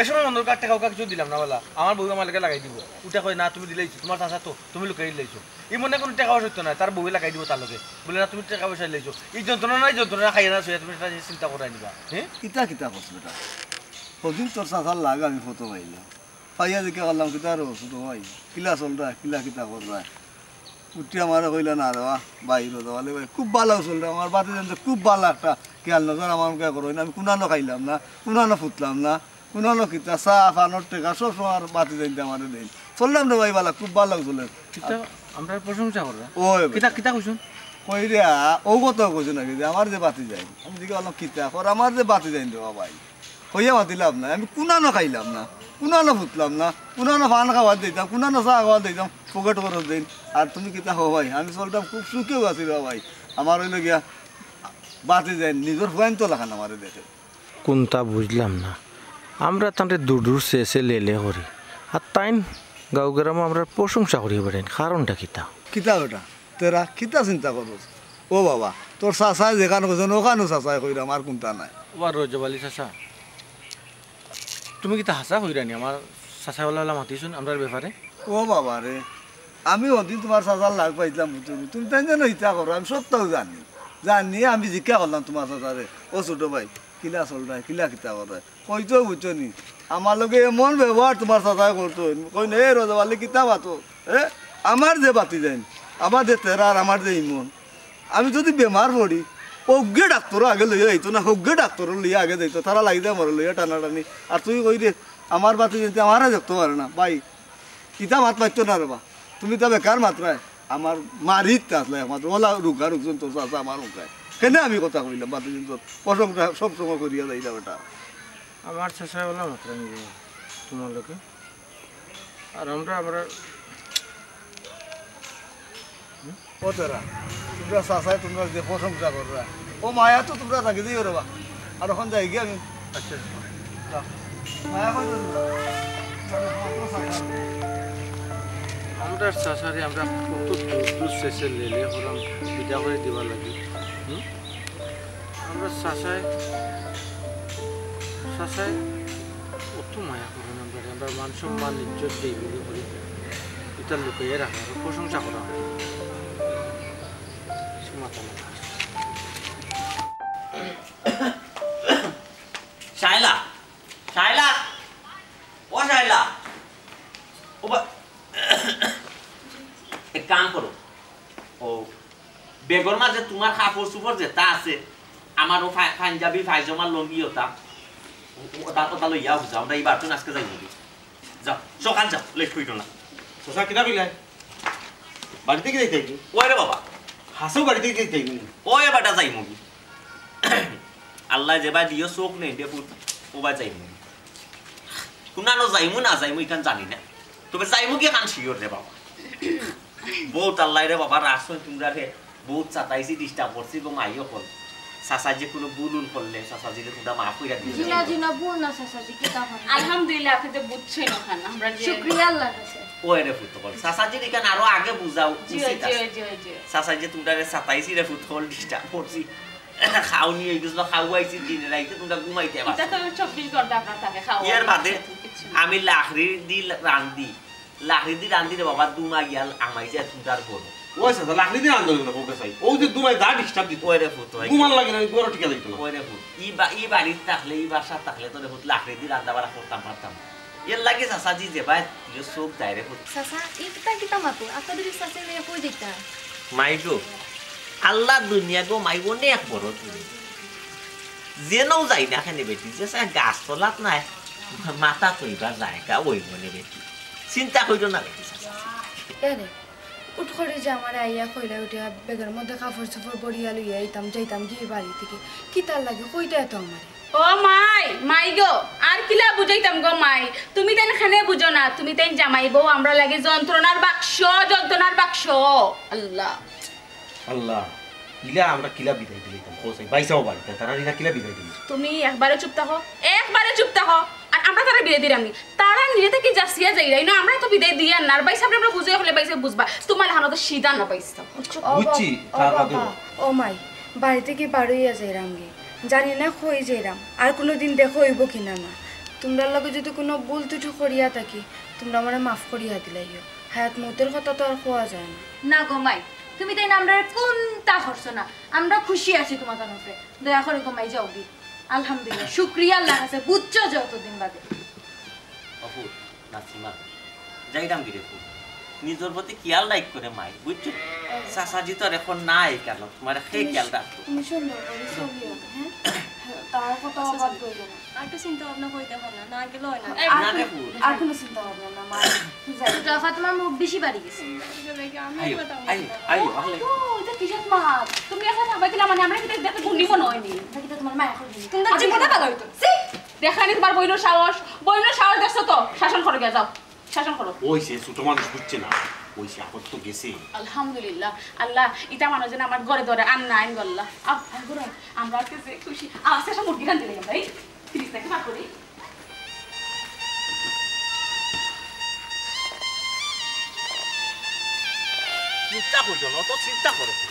এ সময় মনো কর টেকা উকা কিচ্ছু দিলাম না বালা, আমার বউয়ে আমার লগে লাগাই দিবো। উটা কয়, "না, তুমি দিলাইছো, তুমার চাচা তো, তুমি লুকাই দিলাইছো।" ই মনে কুনু টেকা পয়সা অইতো নায়, তার বউয়ে লাগাই দিবো তার লগে। বুলে, "না, তুমি টেকা পয়সা দিলাইছো।" ই যন্ত্রণা নাই, যন্ত্রণা খাইয়া না, শুইয়া তুমি ইটা চিন্তা করায় নিবা। হে? ইতা কিতা করছ বেটা? হদিন তোর চাচার লাগ আমি ফটো পাইলাম। পাইয়া জিকাইলাম, "কিতা রে ছোট ভাই, কিলা চলরায়, কিলা কিতা কররায়?" উঠি আমারে কইলা, "না রে বা, ভাই, রোজাওয়ালি ভাই, খুব ভালা চলরায়, আমার ভাতিজাইন্তে খুব ভালা একটা খেয়াল নজর আমার মুখে করইন, আমি কুনানো খাইলাম না, কুনানো ফুতলাম না, কুনানো কিতা, চা, পানর টেকা, সব সময় আমার ভাতিজাইন্তে আমারে দেইন। চলরাম রে ভাই ভালা, খুব ভালা চলে।" কিতা আমরার প্রশংসা কররা? ওই বেটা। কিতা, কিতা কইছইন? কইরা, অউ কথা কইছইন নাকি যে আমার যে ভাতিজাইন, আমি জিকাইলাম, "কিতা কর, আমার যে ভাতিজাইন রে বা ভাই।" কইয়া মাতি লাভ নাই, আমি কুনানো খাইলাম না, কুনানো ফুতলাম না, কুনানো পান খাওয়াত দিতাম, কুনানো চা খাওয়াত দিতাম, পকেট খরচ দেইন। আর তুমি কিতা কও ভাই, আমি চলতাম খুব সুখেও আছি রে বা ভাই। আমার অইলো গিয়া ভাতিজাইন, নিজর ফুয়াইন্তর লাখান আমারে দেখে। কুনতা বুঝলাম না, আমরা তানরে দূর দূর চেয়ে চেয়ে লেলে করি, আর তাইন গাঁও গ্রামো আমরার প্রশংসা করি বেড়াইন, কারণটা কিতা? কিতা বেটা? তেরা কিতা চিন্তা করস? ও বাবা, তোর চাচায় যেখান কইছইন, অখানউ চাচায় কইরাম, আর কুনতা নায়। ও বা রজব আলী চাচা, তুমি কিতা হাছা কইরায় নি? আমার চাচায় অলা অলা মাতিছইন আমরার ব্যাপারে? ও বাবা রে, আমি হদিন তুমার চাচার লাগ পাইছলাম, বুঝছো নি? তুমি তাইন যেন ইতা করো, আমি সবতাউ জানি। জানি, আমি জিকাইলাম তুমার চাচারে, "ও ছোট ভাই, কিলা চলরায়, কিলা কিতা কররায়?" কইতো বুঝছো নি? আমার লগে এমন ব্যবহার তুমার চাচায় করতো। কইন, "এ রজব আলী, কিতা মাতো? এ, আমার যে ভাতিজাইন, আমার যে তেরা আর আমার যে ইমন, আমি যুদি বেমার পড়ি, অজ্ঞে ডাক্তর আগে লইয়া যাইতো না, অজ্ঞে ডাক্তর লইয়া আগে যাইতো, তারা লাগি যায় মরে লইয়া টানাটানি। আর তুই কই রে, আমার বাতি যদি আমারে দেখতে পারে না, ভাই, ইতা মাত মারতো না রে বা। তুমি তা বেকার মাতরায়, আমার মারিত তা আসলে একমাত্র ওলা রুগা রুগজন তোর চাচা আমার রুগায়। কেনে আমি কথা কইলাম, বাতি যদি তোর প্রশংসা সব সময় করিয়া যাইলাম এটা। আমার চাচায় ওলা মাতরা নিব তোমার লোকে। আর আমরা, আমরা ও তারা, তোমরা চাচায় তোমরা যে প্রশংসা কররা, ও মায়া তো তোমরা থাকি দিও রে বা। আর এখন যাই গিয়ে আমি। আচ্ছা। যাও। মায়া কই তোমরা? আমরা চাচারে আমরা কত দূর দূর শেষে লেলে হলাম বিদা করে দিবার লাগি। হুম? আমরা চাচায়, চাচায় কত মায়া করেন আমরা, আমরা মান সম্মান ইজ্জত দেই বলে করি। এটা লুকিয়ে রাখা, আরো প্রশংসা করা হয়। সমাতালা। শায়লা, শায়লা, ও শায়লা, ও বা-, এক কাম করো, ও বেগর মাঝে তোমার কাপড় চোপড় যেটা আছে, আমার ও পা-, পাঞ্জাবি, পায়জামা, লুঙ্গি ওটা, ও-, ওটা, ওটা লইয়া আও, যাও, আমরা এই বারটুন আজকে যাই নাকি? যাও, সকাল যাও, লেট করিও না। চাচা, কিতা কইলায়? বাড়িত গি যাইতায় নি? ওই রে বাবা। হাছাউ বাড়িত গি যাইতায় নি? ওই বেটা যাইমু গি। আল্লায় যেবায় দিও চউখ নেই দে পুত, ওবায় যাইমু গি। কুনানো যাইমু না যাইমু ইখান জানি না, তবে যাইমু গি এখান শিওর রে বাবা। বউত আল্লায় রে বাবা, রাখছইন তুমরারে, বউত সাতাইছি, disturb করছি গো মাই অকল। চাচায় যে কুনু ভুল উল করলে, চাচাজিরে তুমরা মাফ কইরা দিও। জি না, জি না, ভুল না চাচাজি, কিতা কইন? আলহামদুলিল্লাহ, আপনি তো বুঝছইন অখান, আমরা যে শুকরিয়া আল্লাহর কাছে। ওই রে পুত অকল, চাচাজিরে ইখান আরো আগে বুঝাও জি, উচিত জি, আছে। জি, জি। চাচায় যে তুমরারে সাতাইছি রে পুত অকল, disturb করছি। খাওনি অই গেছিল, খাওয়াইছি দিনে রাইতে, তুমরা ঘুমাইতে ইটা পারছো তো না। চব্বিশ ঘন্টা আপনার থাকে খাওয়া। এর বাদে কিচ্ছু না। আমি লাকড়ি দি রান্ধি, লাকড়ি দি রান্ধি রে বাবা, দুমা গিয়াল আমাই যে তুমরার ঘরো। ওই চাচা, লাকড়ি দি রান্ধো না, বউকে চাই। ও যে দুমাই যা disturb দিত। ওই রে পুত, ওই। ঘুমান লাগে না, ঘরো টিকা যাইতো না। ওই রে পুত, ই বা-, ই বাড়িত থাকলে, ই বাসাত থাকলে তো রে পুত লাকড়ি দি রান্ধা বাড়া করতাম পারতাম। এর লাগি চাচাজি যেবায়, ইয়ে চউখ যায় রে পুত। চাচা, ই কিতা কিতা মাতো? আপনাদের চাচা লইয়া কই যাইতা? মাই গো, আল্লার দুনিয়া গো মাই, অনেক বড় দুনিয়া। যেনও যাই না কেনে বেটি, যে চায় গাছ তলাত নাই, মাথা থইবার জাগা অইবো নে বেটি। চিন্তা করিও না বেটি, চাচা। এরে, উঠ করি যে আমারে আইয়া কইলা উঠিয়া ব্যাগর মধ্যে কাপড় চোপড় ভরিয়া লইয়া আইতাম, যাইতাম গি বাড়ি থাকি। কিতার লাগি কইতায় তো আমারে? ও মাই, মাই গো, আর কিলা বুঝাইতাম গো মাই? তুমি তাইন কেনে বুঝো না, তুমি তাইন জামাই বউ, আমরার লাগি যন্ত্রণার বাক্স, যন্ত্রণার বাক্স। আল্লাহ। আল্লাহ, ইলা আমরা কিলা বিদায় দিলাইতাম? কও চাই, বাইসাও বাড়িত, তারারে ইলা কিলা বিদায় দিলাইতাম? তুমি একবারে চুপ থাকো, একবারে চুপ থাকো। আর আমরা তারারে বিদায় দিরাম নি? তারা নিজে থাকি যাচিয়া যাইরা, ইনো আমরা তো বিদায় দিয়ার না। আর বাইসাবরে আমরা বুঝাইয়া কইলে বাইসাব বুঝবা। তোমার লাখান তো সিধা না বাইসাব। বুঝছো? ও বুঝছি, বাবা, ও তার বাদেও। বাবা, ও মাই, বাড়ি থাকি বারইয়া যাইরাম গি। জানি না কই যাইরাম, আর কুনুদিন দেখা অইবো কিনা না। তুমরার লগে যুদি কুনু ভুল ত্রুটি করিয়া থাকি, তুমরা আমারে মাফ করিয়া দিলাইও। হায়াত মউতর কথা তো আর কওয়া যায় না। না গো মাই, তুমি তাইন আমরারে কুন্তা করছো না। আমরা খুশি আছি তুমার কারণে। দয়া করি গো মাই যাও গি। আলহামদুলিল্লাহ, শুকরিয়া আল্লাহর কাছে, বুঝছো যে অতদিন বাদে। অপু, নাসিমা, যাইরাম গি রে পুত। নিজর প্রতি খিয়াল রাখিও রে মাই, বুঝছো? চাচাজি তো আর এখন নাই, কেন তুমারে কে তুমি খিয়াল রাখবো? তুমি সুন্দর করি চলিও, হ্যাঁ? তার কথা আবার কইও না। আর একটু চিন্তা ভাবনা করি দেখো না, না গেলে হয় না। না রে পুত। আর কুনু চিন্তা ভাবনা না, মা। যাই। ছোট আফা, তুমার মুখ বেশি বাড়ি গেছে। আইও, আইও, আইও, আহলে। ও, ইটা কিসের মাত? তুমি এখন থাকবা কিলা মানে, আমরা কিতা দেখতে গুন্ডি মনে অয়নি? ইটা কিতা তুমার মায়া করবে? তুমি তো আচ্ছা, জীবনে ভালো অইতো। ছি! দেখরানি তুমার বইনর সাহস, বইনর সাহস দেখছো তো? শাসন করো গিয়া, যাও। শাসন করো। অইছে, ছোট মানুষ বুঝছে না। অইছে, আপদ তো গেছে। আলহামদুলিল্লাহ। আল্লাহ, ইতা মানুষ যেন আমার ঘরে ধরে আর না আইন গো আল্লাহ। আহ, আহ, ঘরে আইন। আমরা আজকে যে খুশি। আহ, আজকে একটা মুরগি রান্ধি দিলাম, ভাই। ফ্রিজ থাকি বার করি। চিন্তা করো না, অত চিন্তা করো না।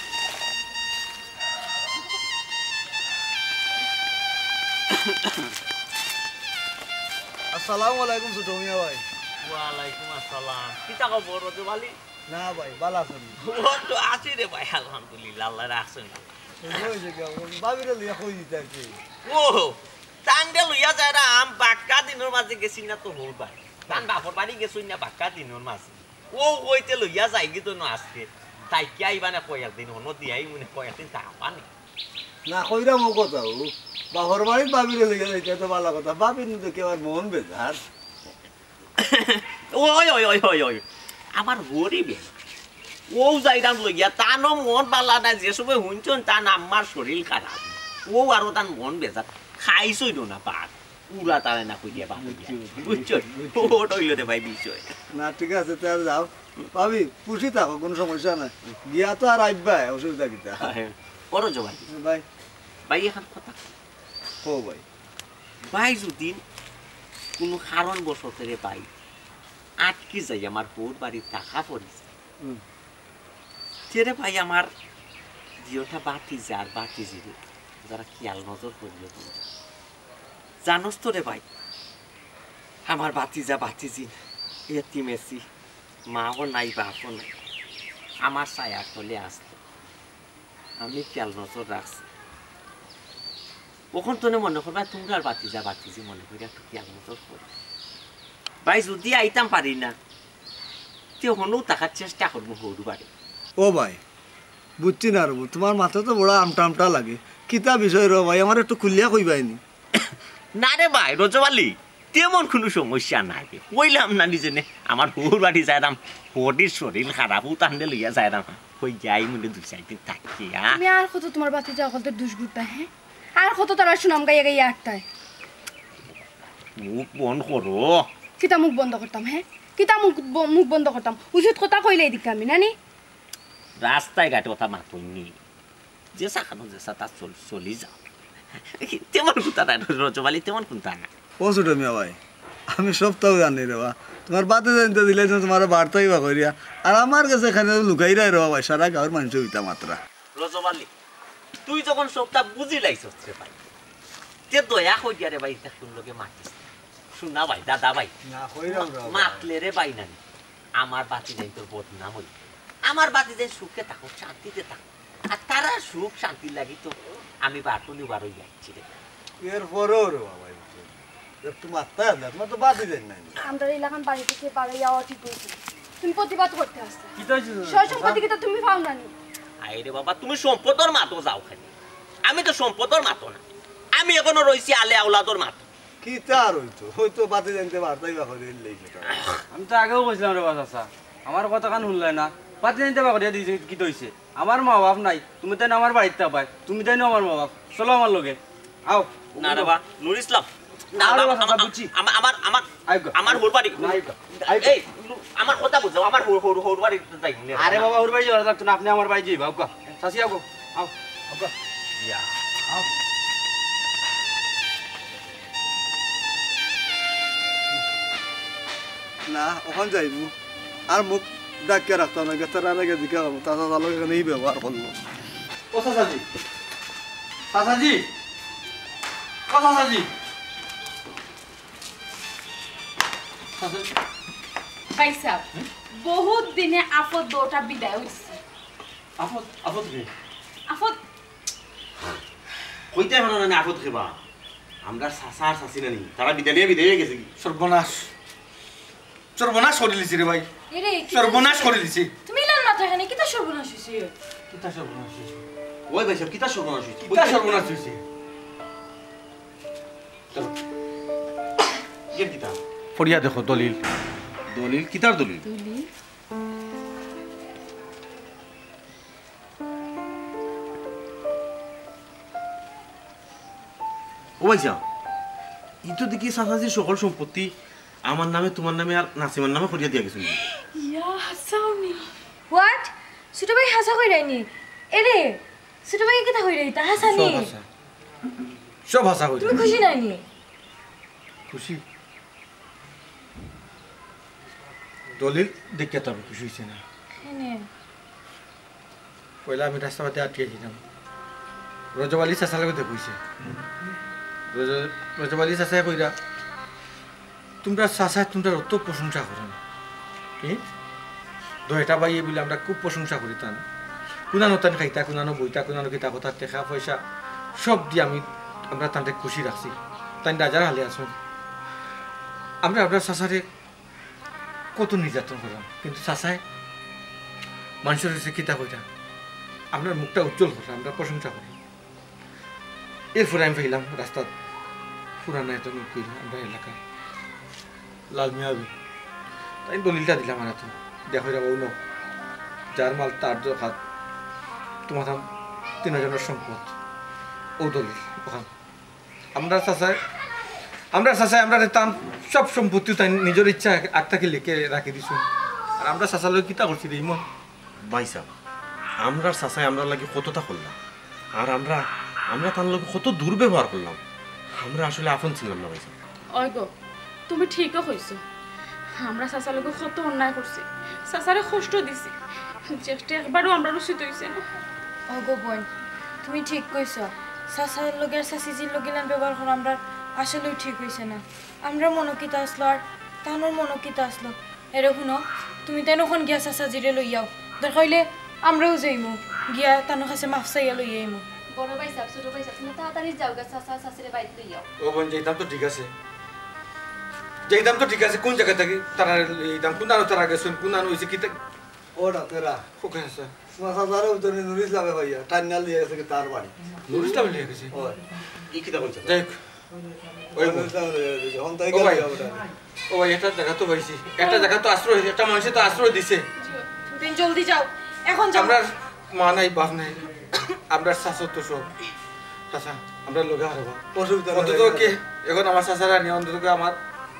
আসসালামু আলাইকুম ছোট মিয়া ভাই। ওয়ালাইকুম আসসালাম। কিতা খবর রজব আলী? না ভাই, ভালা আছইন নি? ও তো আছি রে ভাই, আলহামদুলিল্লাহ, আল্লায় রাখছইন। অইছে, অইছে, ভাবিরে লইয়া কই দিতা আর কি। ও, তানরে লইয়া যাইরাম, বাক্কা দিনর মাঝে গেছি না তো হো ভাই। তান বাপর বাড়ি গেছইন না বাক্কা দিনর মাঝে। ও অইতে লইয়া যাইগি তো না আজকে। তাই কি আইবা না কয় একদিন, হনো দিয়াই মনে কয় একদিন তা আবা নি। না কইরাম ও কথা ও। বাপর বাড়িত ভাবিরে লইয়া যাইতে তো ভালা কথা। ভাবির নি দেখি আমার মন বেজার। ওই, ওই, ওই, ওই, ওই। আমার গরিবে। ও যাইরাম লইয়া, তানও মন ভালা না, যে সময় হুনছইন তান আম্মার শরীর খারাপ। ও আরো তান মন বেজার। খাইছইন না ভাত। উড়া তারে না কইয়া বাপ কইয়া। বুঝছো? বুঝছো। ওটা অইলো রে ভাই বিষয়। না, ঠিক আছে, তে আর যাও। ভাবি, খুশি থাকো, কোনো সমস্যা নাই। গিয়া তো আর আইবা, অসুবিধা কিতা? হ্যাঁ। ওরও জবাব দিছে। ভাই। ভাই, এখন কথা। ও ভাই। ভাই, যদি কোনো কারণবশত রে ভাই, আটকি যাই, আমার হউর বাড়িত থাকা পড়ি যায়। হুম। তে রে ভাই, আমার দুইটা ভাতিজা আর ভাতিজিরে যারা খেয়াল নজর করিও তুমি। জানোস তো রে ভাই, আমার ভাতিজা ভাতিজি এতিম এসি, মাও নাই, বাপও নাই, আমার ছায়ার তলে আস্ত। আমি খেয়াল নজর রাখছি। অখন তনে মনে করবা তুমরার ভাতিজা ভাতিজি মনে করি একটু খেয়াল নজর করি। ভাই, যদি আইতাম পারি না, তে হনও থাকার চেষ্টা করমু হউর বাড়ি। ও ভাই, বুঝছি না রে, তুমার মাত তো বড় আমটা আমটা লাগে। কিতা বিষয় রে ভাই, আমারে একটু খুলিয়া কইবায়নি? না রে ভাই, রজব আলী, তেমন কোনো সমস্যা নাই রে। কইলাম না নিজে নে, আমার হউর বাড়ি যাইরাম, হউর শরীর খারাপ, ও তানরে লইয়া যাইরাম। কই যাই মনে দুই চাইর দিন থাকি, আ? তুমি আর কত তুমার ভাতিজা অকলতর দুষ গুরতায়, হ্যাঁ? আর কত তারার সুনাম গাইয়া গাইয়া আটতায়? মুখ বন্ধ করো। কিতা মুখ বন্ধ করতাম, হ্যাঁ? কিতা মুখ ব-, মুখ বন্ধ করতাম? উচিত কথা কইলে এদিকে আমি, নানি? রাস্তায় ঘাটে কথা মাতইনি। যেছা খানো যেছা তা চল-, চলি যাও। তেমন কুন্তা নাই, রজব আলী, তেমন কুন্তা নাই। ও ছোট মিয়া ভাই, আমি সবতাউ জানি রে বা। তুমার ভাতিজাইন্তে দিলাইছো তুমারে বাড়তাই বা করিয়া। আর আমার গেছে এখানে লুকাইরায় রে বা ভাই, সারা গাঁওর মানষে অইতা মাতরা। রজব আলী, তুই যখন সবতা বুঝিলাইছস রে ভাই, তে দয়া করিয়া রে ভাই, ইতা কুন লগে মাতিস না। শুনা ভাই, দাদা ভাই, না, কইরাম রে ভাই। মাতলে রে ভাই নানি, আমার ভাতিজাইন্তর বদনাম অইবো। আমার ভাতিজাইন সুখে থাকো, শান্তিতে থাকো। আর তারার সুখ শান্তির লাগি তো আমি বাটুনি বারই যাচ্ছি রে। এর পরেও রে বাবা, একটু মাততায় না, তুমার তো ভাতিজাইন নাই। আমরার এলাকান বাড়ি থাকি বারইয়া অ ঠিক অইছে। তুমি প্রতিবাদ করতে আসছো। কিতা অইছে? সয় সম্পত্তি কিতা তুমি পাও না নি? আরে বাবা, তুমি সম্পদর মাতো যাও খালি। আমি তো সম্পদর মাতো না, আমি এখনো রইছি আলে আওলাদর মাতো। কিতা আর অইতো? অইতো ভাতিজাইন্তে বাড়তাই বা করি এর লাগি কথা। আমি তো আগেও কইছিলাম রে বা চাচা, আমার কথা কান হুনলায় না। ভাতিজাইন্তে বা করিয়া দিছে, কিতা অইছে? আমার মা বাপ নাই, তুমি তাইন আমার বাড়িত থাকবায়, তুমি তাইন আমার মা বাপ। চলো আমার লগে, আও। না রে বা, নুর ইসলাম। না, আরে না, বাবা, আমা-, বুঝছি। আমা-, আমার, আমার, আইগো। আমার হউর বাড়ি। না, আইগো। আইগো। এই, নু-, আমার কথা বুঝো, আমার হউর, হউর, হউর বাড়ি যাই না। আরে বাবা, হউর বাড়ি যাওয়া লাগতো না, আপনে আমার বাড়ি যাইবা, আউক্কা। চাচি, আউক্কা, আও, আউক্কা। ইয়া। আও। না, অখন যাইমু। আর মুখ ডাকিয়া রাখতাম না, গেছে রানা গিয়া জিকা করবো, তা চাচার লগে এখানে ই ব্যবহার করলো। ও চাচাজি, চাচাজি, ও চাচাজি। চাচাজি। ভাই সাহেব, হুম? বহুত দিনে আফত দুইটা বিদায় অইছে। আফত, আফত কে? আফত। কইতে পারো না, আফত কে বা? আমরা চাচা আর চাচি নানি, তারা বিদায় নিয়া বিদায় অইয়া গেছে কি? সর্বনাশ। সর্বনাশ করিলিছি রে ভাই। এরে, কিতা সর্বনাশ অইছে? করিলিছি। তুমি ইলান মাতরায় কেনে, কিতা সর্বনাশ অইছে? কিতা সর্বনাশ অইছে? ওই ভাই সাহেব, কিতা সর্বনাশ অইছে? কিতা সর্বনাশ অইছে? চলো। ইয়ে কিতা? পড়িয়া দেখো দলিল। দলিল? কিতার দলিল? দলিল? ও ভাইজান, ই তো দেখি চাচাজির সকল সম্পত্তি আমার নামে, তুমার নামে আর নাসিমার নামে করিয়া দিয়া গেছইন। ইয়া, হাছাউ নি? What? ছোট ভাই হাছা কইরায় নি? এরে, ছোট ভাই কিতা কইরায় ইতা? হাছা নি? সব হাছা। সব হাছা কইরায়। তুমি খুশি নায় নি? খুশি? দলিল দেখিয়া তো আমি খুশি অইছি না। কেনে? পয়লা আমি রাস্তাবাটে আটকিয়া ছিলাম। রজব আলী চাচার লগে দেখা অইছে। রজ-, রজব আলী চাচায় কইরা, "তুমরার চাচায় তুমরার অত প্রশংসা করইন।" কি? দুইটা ভাইয়ে বুলে আমরা খুব প্রশংসা করি তান। কুনানো তান খাইতা, কুনানো বইতা, কুনানো কিতা কথা, টেকা পয়সা সব দি আমি, আমরা তানরে খুশি রাখছি। তাইন রাজার হালে আছইন। আমরা আপনার চাচারে কত নির্যাতন করলাম, কিন্তু চাচায় মানষর গেছে কিতা কইরা, আপনার মুখটা উজ্জ্বল কররা, আমরা প্রশংসা করি। এরপরে আমি পাইলাম রাস্তাত পুরানা একটা উকিল আমরার এলাকার, লাল মিয়া অইবো। তাইন দলিলটা দিলা আমার আতো, দেখো রে বাবু, যার মাল তার দরকার, তোমার তিনজনর সম্পদ, অউ দলিল অখান। আমরার চাচায়, আমরার চাচায় আমরারে তান সব সম্পত্তি তাইন নিজর ইচ্ছা আগ থাকি লেখি রাখি দিছইন। আর আমরার চাচার লগে কিতা করছি রে ইমন? ভাইসাব, আমরার চাচায় আমরার লাগি কততা করলা, আর আমরা, আমরা তান লগে কত দুর্ব্যবহার করলাম। আমরা আসলে আপন চিনলাম না ভাইসাব। অয় গো, তুমি ঠিকউ কইছো। আমরা চাচার লগে কত অন্যায় করছি, চাচারে কষ্ট দিছি, যেটা একবারও আমরার উচিত অইছে না। অগো বইন, তুমি ঠিক কইছো। চাচার লগে আর চাচিজির লগে ইলান ব্যবহার করা আমরার আসলেউ ঠিক অইছে না। আমরার মনো কিতা আছলো আর তানর মনো কিতা আছলো? এরে হুনো, তুমি তাইন অখন গিয়া চাচাজিরে লইয়াও, দরকার অইলে আমরাও যাইমু, গিয়া তানর কাছে মাফ চাইয়া লইয়া আইমু। বড় ভাইসাব, ছোট ভাইসাব, তুমি তাড়াতাড়ি যাওগি, চাচা চাচিরে বাড়িত লইয়াও। ও বইন, যাইতাম তো ঠিক আছে, যাইতাম তো ঠিক আছে, কুন জাগা থাকি তারা যাইতাম, কুনানো তারা গেছইন, কুনানো অইছে কিতা? ও ডাক্তারা, ওকে আছে। তোমার চাচারে ভিতরে নুর ইসলামে পাইয়া টাইনা লইয়া গেছে কি তার বাড়ি? নুর ইসলামে লইয়া গেছে? ওই। ই কিতা কইছে? যাই হোক, ওই নুর বল। ইসলামে লইয়া গেছে, অখন তাই ও ভাই, গেল ওটা। ও ভাই, একটা জাগা তো পাইছি, একটা জাগা তো আশ্রয়, একটা মানুষে তো আশ্রয় দিছে। তুমি জলদি যাও, এখন যাও। আমরার মা নাই, বাপ নাই, আমরার চাচা তো সব। চাচা, আমরার লগে হারবা। অসুবিধা নাই, অন্তত কি, এখন আমার চাচারে আনি, অন্তত কি আমার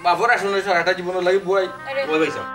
বাপর আসনে সারাটা জীবনর লাগি বওয়াই। আরে, ওই ভাই সাহেব।